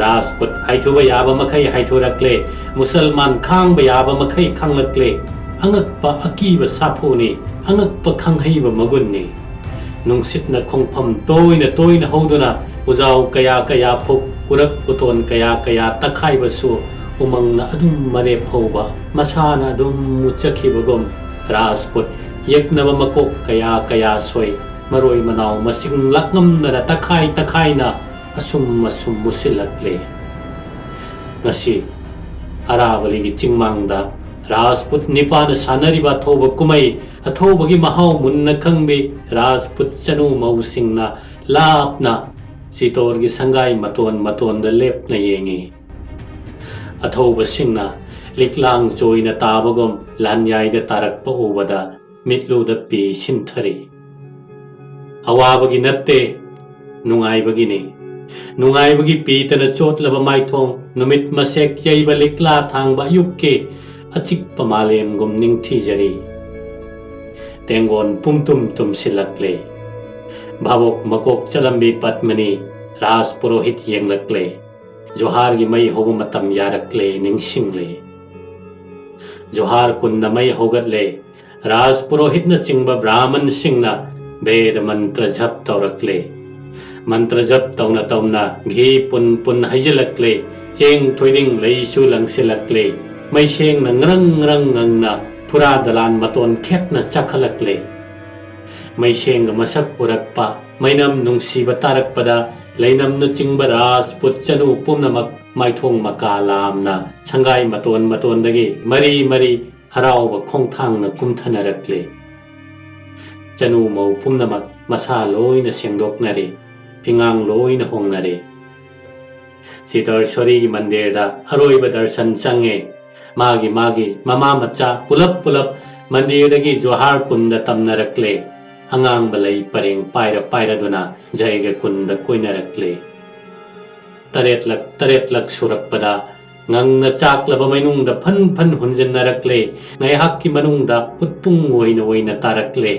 ꯔꯥꯖꯄꯨꯠ ꯍꯥꯏꯊꯨꯕ ꯌꯥꯕ ꯃꯈꯩ ꯍꯥꯏꯊꯨꯔꯛꯂꯦ꯫ ꯃꯨꯁꯜꯃꯥꯟ ꯈꯥꯡꯕ ꯌꯥꯕ ꯃꯈꯩ ꯈꯪꯂꯛꯂꯦ꯫ ꯑꯉꯛꯄ ꯑꯀꯤꯕ ꯁꯥꯐꯨꯅꯤ, ꯑꯉꯛꯄ ꯈꯪꯍꯩꯕ ꯃꯒꯨꯟꯅꯤ꯫ ꯅꯨꯡꯁꯤꯠꯅ ꯈꯣꯡꯐꯝ ꯇꯣꯏꯅ ꯇꯣꯏꯅ ꯍꯧꯗꯨꯅ ꯎꯖꯥꯎ ꯀꯌꯥ ꯀꯌꯥ ꯐꯨꯛ, ꯎꯔꯛ ꯎꯇꯣꯟ ꯀꯌꯥ ꯀꯌꯥ ꯇꯛꯈꯥꯏꯕꯁꯨ ꯎꯃꯪꯅ ꯑꯗꯨꯝ ꯃꯔꯦꯞ ꯍꯧꯕ, ꯃꯁꯥꯅ ꯑꯗꯨꯝ ꯃꯨꯠꯆꯈꯤꯕꯒꯨꯝ ꯔꯥꯖꯄꯨꯠ ꯌꯦꯛꯅꯕ ꯃꯀꯣꯛ ꯀꯌꯥ ꯀꯌꯥ ꯁꯣꯏ, ꯃꯔꯣꯏ ꯃꯅꯥꯎ ꯃꯁꯤꯡ ꯂꯥꯛꯉꯝꯗꯅ ꯇꯛꯈꯥꯏ ꯇꯛꯈꯥꯏꯅ ꯑꯁꯨꯝ ꯑꯁꯨꯝ ꯃꯨꯁꯤꯜꯂꯛꯂꯦ꯫ ꯉꯁꯤ ꯑꯔꯥꯕꯂꯤꯒꯤ ꯆꯤꯡꯃꯥꯡꯗ ꯔꯥꯖꯄꯨꯠ ꯅꯤꯄꯥꯅ ꯁꯥꯟꯅꯔꯤꯕ ꯑꯊꯧꯕ ꯀꯨꯝꯍꯩ, ꯑꯊꯧꯕꯒꯤ ꯃꯍꯥꯎ ꯃꯨꯟꯅ ꯈꯪꯕꯤ ꯔꯥꯖꯄꯨꯠ ꯆꯅꯨ ꯃꯧꯁꯤꯡꯅ ꯂꯥꯞꯅ ꯆꯤꯇꯣꯔꯒꯤ ꯁꯪꯒꯥꯏ ꯃꯇꯣꯟ ꯃꯇꯣꯟꯗ ꯂꯦꯞꯅ ꯌꯦꯡꯉꯤ꯫ ꯑꯊꯧꯕꯁꯤꯡꯅ ꯂꯤꯛꯂꯥꯡ ꯆꯣꯏꯅ ꯇꯥꯕꯒꯨꯝ ꯂꯥꯟꯌꯥꯏꯗ ꯇꯥꯔꯛꯄ ꯎꯕꯗ ꯃꯤꯠꯂꯨꯗ ꯄꯤ ꯁꯤꯟꯊꯔꯤ꯫ ꯑꯋꯥꯕꯒꯤ ꯅꯠꯇꯦ, ꯅꯨꯡꯉꯥꯏꯕꯒꯤꯅꯤ꯫ ꯅꯨꯡꯉꯥꯏꯕꯒꯤ ꯄꯤꯇꯅ ꯆꯣꯠꯂꯕ ꯃꯥꯏꯊꯣꯡ, ꯅꯨꯃꯤꯠ ꯃꯁꯦꯛ ꯌꯩꯕ ꯂꯤꯛꯂꯥ ꯊꯥꯡꯕ ꯑꯌꯨꯛꯀꯤ ꯑꯆꯤꯛꯄ ꯃꯥꯂꯦꯝꯒꯨꯝ ꯅꯤꯡꯊꯤꯖꯔꯤ꯫ ꯇꯦꯡꯒꯣꯟ ꯄꯨꯝꯇꯨꯝ ꯇꯨꯝꯁꯤꯜꯂꯛꯂꯦ꯫ ꯚꯥꯕꯣꯛ ꯃꯀꯣꯛ ꯆꯠꯂꯝꯕꯤ ꯄꯗꯃꯅꯤ ꯔꯥꯖ ꯄꯨꯔꯣꯍꯤꯠ ꯌꯦꯡꯂꯛꯂꯦ꯫ ꯖꯣꯍꯥꯔꯒꯤ ꯃꯩ ꯍꯧꯕ ꯃꯇꯝ ꯌꯥꯔꯛꯂꯦ ꯅꯤꯡꯁꯤꯡꯂꯦ꯫ ꯖꯣꯍꯥꯔ ꯀꯨꯟꯗ ꯃꯩ ꯍꯧꯒꯠꯂꯦ꯫ ꯔꯥꯖ ꯄꯨꯔꯣꯍꯤꯠꯅꯆꯤꯡꯕ ꯕ꯭ꯔꯥꯍꯃꯟꯁꯤꯡꯅ ꯚꯦꯗ ꯃꯟꯇ꯭ꯔ ꯖꯞ ꯇꯧꯔꯛꯂꯦ꯫ ꯃꯟꯇ꯭ꯔ ꯖꯞ ꯇꯧꯅ ꯇꯧꯅ ꯘꯤ ꯄꯨꯟ ꯄꯨꯟ ꯍꯩꯖꯤꯜꯂꯛꯂꯦ꯫ ꯆꯦꯡ ꯊꯣꯏꯗꯤꯡ ꯂꯩꯁꯨ ꯂꯪꯁꯤꯜꯂꯛꯂꯦ꯫ ꯃꯩꯁꯦꯡꯅ ꯉ꯭ꯔꯪ ꯉ꯭ꯔꯪ ꯉꯪꯅ ꯐꯨꯔꯥ ꯗꯂꯥꯟ ꯃꯇꯣꯟ ꯈꯦꯠꯅ ꯆꯥꯛꯈꯠꯂꯛꯂꯦ꯫ ꯃꯩꯁꯦꯡꯒ ꯃꯁꯛ ꯎꯔꯛꯄ, ꯃꯩꯅꯝ ꯅꯨꯡꯁꯤꯕ ꯇꯥꯔꯛꯄꯗ ꯂꯩꯅꯝꯅꯆꯤꯡꯕ ꯔꯥꯖꯄꯨꯠ ꯆꯅꯨ ꯄꯨꯝꯅꯃꯛ ꯃꯥꯏꯊꯣꯡ ꯃꯀꯥ ꯂꯥꯝꯅ ꯁꯪꯒꯥꯏ ꯃꯇꯣꯟ ꯃꯇꯣꯟꯗꯒꯤ ꯃꯔꯤ ꯃꯔꯤ ꯍꯔꯥꯎꯕ ꯈꯣꯡꯊꯥꯡꯅ ꯀꯨꯝꯊꯅꯔꯛꯂꯦ꯫ ꯆꯅꯨ ꯃꯧ ꯄꯨꯝꯅꯃꯛ ꯃꯁꯥ ꯂꯣꯏꯅ ꯁꯦꯡꯗꯣꯛꯅꯔꯦ, ꯐꯤꯉꯥꯡ ꯂꯣꯏꯅ ꯍꯣꯡꯅꯔꯦ꯫ ꯁꯤꯇꯔꯁꯣꯔꯤꯒꯤ ꯃꯟꯗꯤꯔꯗ ꯑꯔꯣꯏꯕ ꯗꯔꯁꯟ ꯆꯪꯉꯦ꯫ ꯃꯥꯒꯤ ꯃꯥꯒꯤ ꯃꯃꯥ ꯃꯆꯥ ꯄꯨꯂꯞ ꯄꯨꯂꯞ ꯃꯟꯗꯤꯔꯗꯒꯤ ꯖꯣꯍꯥꯔ ꯀꯨꯟꯗ ꯇꯝꯅꯔꯛꯂꯦ꯫ ꯑꯉꯥꯡꯕ ꯂꯩ ꯄꯔꯦꯡ ꯄꯥꯏꯔ ꯄꯥꯏꯔꯗꯨꯅ ꯖꯩꯒ ꯀꯨꯟꯗ ꯀꯣꯏꯅꯔꯛꯂꯦ꯫ ꯇꯔꯦꯠꯂꯛ ꯇꯔꯦꯠꯂꯛ ꯁꯨꯔꯛꯄꯗ ꯉꯪꯅ ꯆꯥꯛꯂꯕ ꯃꯩꯅꯨꯡꯗ ꯐꯟ ꯐꯟ ꯍꯨꯟꯖꯤꯟꯅꯔꯛꯂꯦ꯫ ꯉꯥꯏꯍꯥꯛꯀꯤ ꯃꯅꯨꯡꯗ ꯎꯠꯄꯨꯡ ꯑꯣꯏꯅ ꯑꯣꯏꯅ ꯇꯥꯔꯛꯂꯦ꯫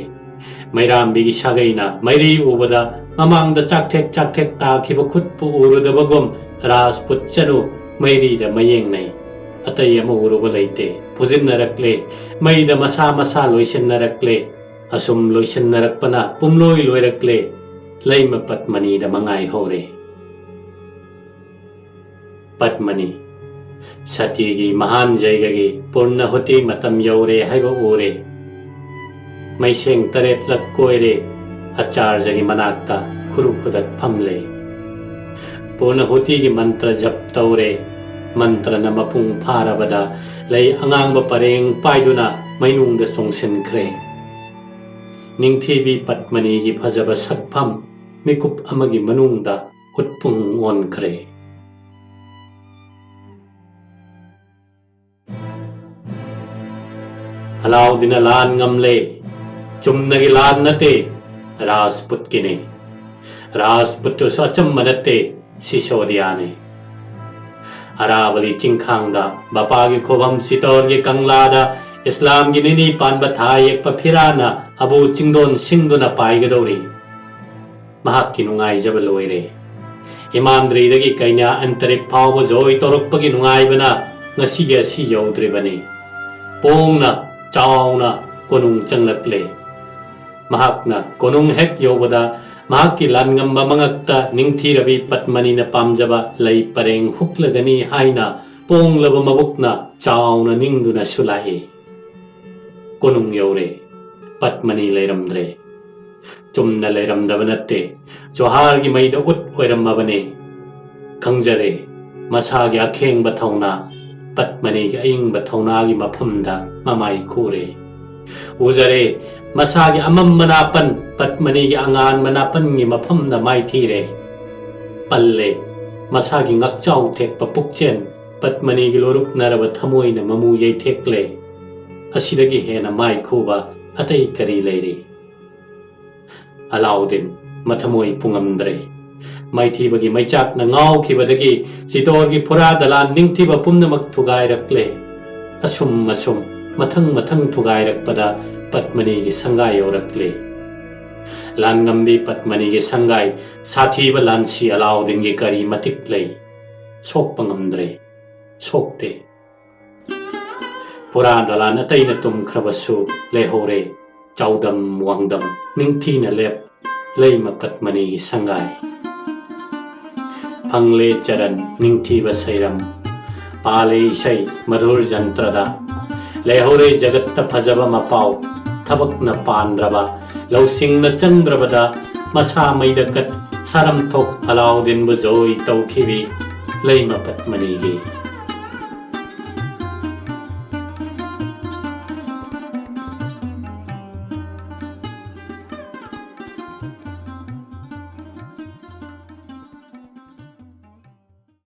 ꯃꯩꯔꯥꯝꯕꯤꯒꯤ ꯁꯥꯒꯩꯅ ꯃꯩꯔꯤ ꯎꯕꯗ ꯃꯃꯥꯡꯗ ꯆꯥꯛꯊꯦꯛ ꯆꯥꯛꯊꯦꯛ ꯇꯥꯈꯤꯕ ꯈꯨꯠꯄꯨ ꯎꯔꯨꯗꯕꯒꯨꯝ ꯔꯥꯖꯄꯨꯠ ꯆꯅꯨ ꯃꯩꯔꯤꯗ ꯃꯌꯦꯡꯅꯩ꯫ ꯑꯇꯩ ꯑꯃ ꯎꯔꯨꯕ ꯂꯩꯇꯦ꯫ ꯐꯨꯖꯤꯟꯅꯔꯛꯂꯦ꯫ ꯃꯩꯗ ꯃꯁꯥ ꯃꯁꯥ ꯂꯣꯏꯁꯤꯟꯅꯔꯛꯂꯦ꯫ ꯑꯁꯨꯝ ꯂꯣꯏꯁꯤꯟꯅꯔꯛꯄꯅ ꯄꯨꯝꯂꯣꯏ ꯂꯣꯏꯔꯛꯂꯦ꯫ ꯂꯩꯃ ꯄꯠꯃꯅꯤꯗ ꯃꯉꯥꯏ ꯍꯧꯔꯦ꯫ ꯄꯠꯃꯅꯤ, ꯁꯇꯤꯒꯤ ꯃꯍꯥꯟ ꯖꯩꯒꯒꯤ ꯄꯨꯔꯅꯍꯨꯇꯤ ꯃꯇꯝ ꯌꯧꯔꯦ ꯍꯥꯏꯕ ꯎꯔꯦ꯫ ꯃꯩꯁꯦꯡ ꯇꯔꯦꯠꯂꯛ ꯀꯣꯏꯔꯦ꯫ ꯑꯆꯥꯔꯖꯒꯤ ꯃꯅꯥꯛꯇ ꯈꯨꯔꯨ ꯈꯨꯗꯛ ꯐꯝꯂꯦ꯫ ꯄꯨꯔꯅꯍꯨꯇꯤꯒꯤ ꯃꯟꯇ꯭ꯔ ꯖꯞ ꯇꯧꯔꯦ꯫ ꯃꯟꯇ꯭ꯔꯅ ꯃꯄꯨꯡ ꯐꯥꯔꯕꯗ ꯂꯩ ꯑꯉꯥꯡꯕ ꯄꯔꯦꯡ ꯄꯥꯏꯗꯨꯅ ꯃꯩꯅꯨꯡꯗ ꯆꯣꯡꯁꯤꯟꯈ꯭ꯔꯦ꯫ ꯅꯤꯡꯊꯤꯕꯤ ꯄꯠꯃꯅꯤꯒꯤ ꯐꯖꯕ ꯁꯛꯐꯝ ꯃꯤꯀꯨꯞ ꯑꯃꯒꯤ ꯃꯅꯨꯡꯗ ꯎꯠꯄꯨꯡ ꯑꯣꯟꯈ꯭ꯔꯦ꯫ ꯑꯂꯥꯎꯗꯤꯟꯅ ꯂꯥꯟ ꯉꯝꯂꯦ꯫ ꯆꯨꯝꯅꯒꯤ ꯂꯥꯟ ꯅꯠꯇꯦ, ꯔꯥꯖꯄꯨꯠꯀꯤꯅꯦ꯫ ꯔꯥꯖꯄꯨꯠꯇꯨꯁꯨ ꯑꯆꯝꯕ ꯅꯠꯇꯦ, ꯁꯤꯁꯣꯗꯤꯌꯥꯅꯤ꯫ ꯑꯔꯥꯕꯂꯤ ꯆꯤꯡꯈꯥꯡꯗ, ꯕꯄꯥꯒꯤ ꯈꯨꯕꯝ ꯆꯤꯇꯣꯔꯒꯤ ꯀꯪꯂꯥꯗ, ꯏꯁꯂꯥꯝꯒꯤ ꯅꯤꯅꯤ ꯄꯥꯟꯕ ꯊꯥ ꯌꯦꯛꯄ ꯐꯤꯔꯥꯅ ꯑꯕꯨ ꯆꯤꯡꯗꯣꯟ ꯁꯤꯟꯗꯨꯅ ꯄꯥꯏꯒꯗꯧꯔꯤ꯫ ꯃꯍꯥꯛꯀꯤ ꯅꯨꯡꯉꯥꯏꯖꯕ ꯂꯣꯏꯔꯦ꯫ ꯏꯃꯥꯟꯗ꯭ꯔꯤꯗꯒꯤ ꯀꯩꯅꯥ ꯑꯟꯇꯔꯤꯛ ꯐꯥꯎꯕ ꯖꯣꯏ ꯇꯧꯔꯛꯄꯒꯤ ꯅꯨꯡꯉꯥꯏꯕꯅ ꯉꯁꯤꯒꯤ ꯑꯁꯤ ꯌꯧꯗ꯭ꯔꯤꯕꯅꯤ꯫ ꯄꯣꯡꯅ, ꯆꯥꯎꯅ ꯀꯣꯅꯨꯡ ꯆꯪꯂꯛꯂꯦ꯫ ꯃꯍꯥꯛꯅ ꯀꯣꯅꯨꯡ ꯍꯦꯛ ꯌꯧꯕꯗ, ꯃꯍꯥꯛꯀꯤ ꯂꯥꯟꯉꯝꯕ ꯃꯉꯛꯇ ꯅꯤꯡꯊꯤꯔꯕꯤ ꯄꯠꯃꯅꯤꯅ ꯄꯥꯝꯖꯕ ꯂꯩ ꯄꯔꯦꯡ ꯍꯨꯛꯂꯒꯅꯤ ꯍꯥꯏꯅ ꯄꯣꯡꯂꯕ ꯃꯕꯨꯛꯅ ꯆꯥꯎꯅ ꯅꯤꯡꯗꯨꯅꯁꯨ ꯂꯥꯛꯏ꯫ ꯀꯣꯅꯨꯡ ꯌꯧꯔꯦ꯫ ꯄꯠꯃꯅꯤ ꯂꯩꯔꯝꯗ꯭ꯔꯦ꯫ ꯆꯨꯝꯅ ꯂꯩꯔꯝꯗꯕ ꯅꯠꯇꯦ, ꯖꯣꯍꯥꯔꯒꯤ ꯃꯩꯗ ꯎꯠ ꯑꯣꯏꯔꯝꯃꯕꯅꯦ꯫ ꯈꯪꯖꯔꯦ, ꯃꯁꯥꯒꯤ ꯑꯈꯦꯡꯕ ꯊꯧꯅꯥ, ꯄꯠꯃꯅꯤꯒꯤ ꯑꯏꯪꯕ ꯊꯧꯅꯥꯒꯤ ꯃꯐꯝꯗ ꯃꯃꯥꯏ ꯈꯨꯔꯦ꯫ ꯎꯖꯔꯦ, ꯃꯁꯥꯒꯤ ꯑꯃꯝꯕ ꯅꯥꯄꯟ, ꯄꯠꯃꯅꯤꯒꯤ ꯑꯉꯥꯟꯕ ꯅꯥꯄꯟꯒꯤ ꯃꯐꯝꯗ ꯃꯥꯏꯊꯤꯔꯦ꯫ ꯄꯜꯂꯦ, ꯃꯁꯥꯒꯤ ꯉꯛꯆꯥꯎ ꯊꯦꯛꯄ ꯄꯨꯛꯆꯦꯟ, ꯄꯠꯃꯅꯤꯒꯤ ꯂꯣꯔꯨꯛꯅꯔꯕ ꯊꯃꯣꯏꯅ ꯃꯃꯨ ꯌꯩꯊꯦꯛꯂꯦ꯫ ꯑꯁꯤꯗꯒꯤ ꯍꯦꯟꯅ ꯃꯥꯏ ꯈꯨꯕ ꯑꯇꯩ ꯀꯔꯤ ꯂꯩꯔꯤ? ꯑꯂꯥꯎꯗꯤꯟ ꯃꯊꯃꯣꯏ ꯄꯨꯉꯝꯗ꯭ꯔꯦ꯫ ꯃꯥꯏꯊꯤꯕꯒꯤ ꯃꯩꯆꯥꯛꯅ ꯉꯥꯎꯈꯤꯕꯗꯒꯤ ꯆꯤꯇꯣꯔꯒꯤ ꯐꯨꯔꯥ ꯗꯂꯥꯟ ꯅꯤꯡꯊꯤꯕ ꯄꯨꯝꯅꯃꯛ ꯊꯨꯒꯥꯏꯔꯛꯂꯦ꯫ ꯑꯁꯨꯝ ꯑꯁꯨꯝ ꯃꯊꯪ ꯃꯊꯪ ꯊꯨꯒꯥꯏꯔꯛꯄꯗ ꯄꯠꯃꯅꯤꯒꯤ ꯁꯪꯒꯥꯏ ꯌꯧꯔꯛꯂꯦ꯫ ꯂꯥꯟꯉꯝꯕꯤ ꯄꯠꯃꯅꯤꯒꯤ ꯁꯪꯒꯥꯏ, ꯁꯥꯊꯤꯕ ꯂꯥꯟꯁꯤ ꯑꯂꯥꯎꯗꯤꯟꯒꯤ ꯀꯔꯤ ꯃꯇꯤꯛ ꯂꯩ? ꯁꯣꯛꯄ ꯉꯝꯗ꯭ꯔꯦ꯫ ꯁꯣꯛꯇꯦ꯫ ꯐꯨꯔꯥ ꯗꯂꯥꯟ ꯑꯇꯩꯅ ꯇꯨꯝꯈ꯭ꯔꯕꯁꯨ ꯂꯩꯍꯧꯔꯦ꯫ ꯆꯥꯎꯗꯝ ꯋꯥꯡꯗꯝ ꯅꯤꯡꯊꯤꯅ ꯂꯦꯞ, ꯂꯩꯃ ꯄꯠꯃꯅꯤꯒꯤ ꯁꯪꯒꯥꯏ꯫ ꯐꯪꯂꯦ ꯆꯔꯟ ꯅꯤꯡꯊꯤꯕ ꯁꯩꯔꯝ, ꯄꯥꯜꯂꯦ ꯏꯁꯩ ꯃꯙꯨꯔ ꯖꯟꯇ꯭ꯔꯗ꯫ ꯂꯩꯍꯧꯔꯦ ꯖꯒꯠꯇ ꯐꯖꯕ ꯃꯄꯥꯎ, ꯊꯕꯛꯅ ꯄꯥꯟꯗ꯭ꯔꯕ, ꯂꯧꯁꯤꯡꯅ ꯆꯟꯗ꯭ꯔꯕꯗ, ꯃꯁꯥ ꯃꯩꯗ ꯀꯠ ꯁꯥꯔꯝꯊꯣꯛ ꯑꯂꯥꯎꯗꯤꯟꯕꯨ ꯖꯣꯏ ꯇꯧꯈꯤꯕꯤ ꯂꯩꯃ ꯄꯠꯃꯅꯤꯒꯤ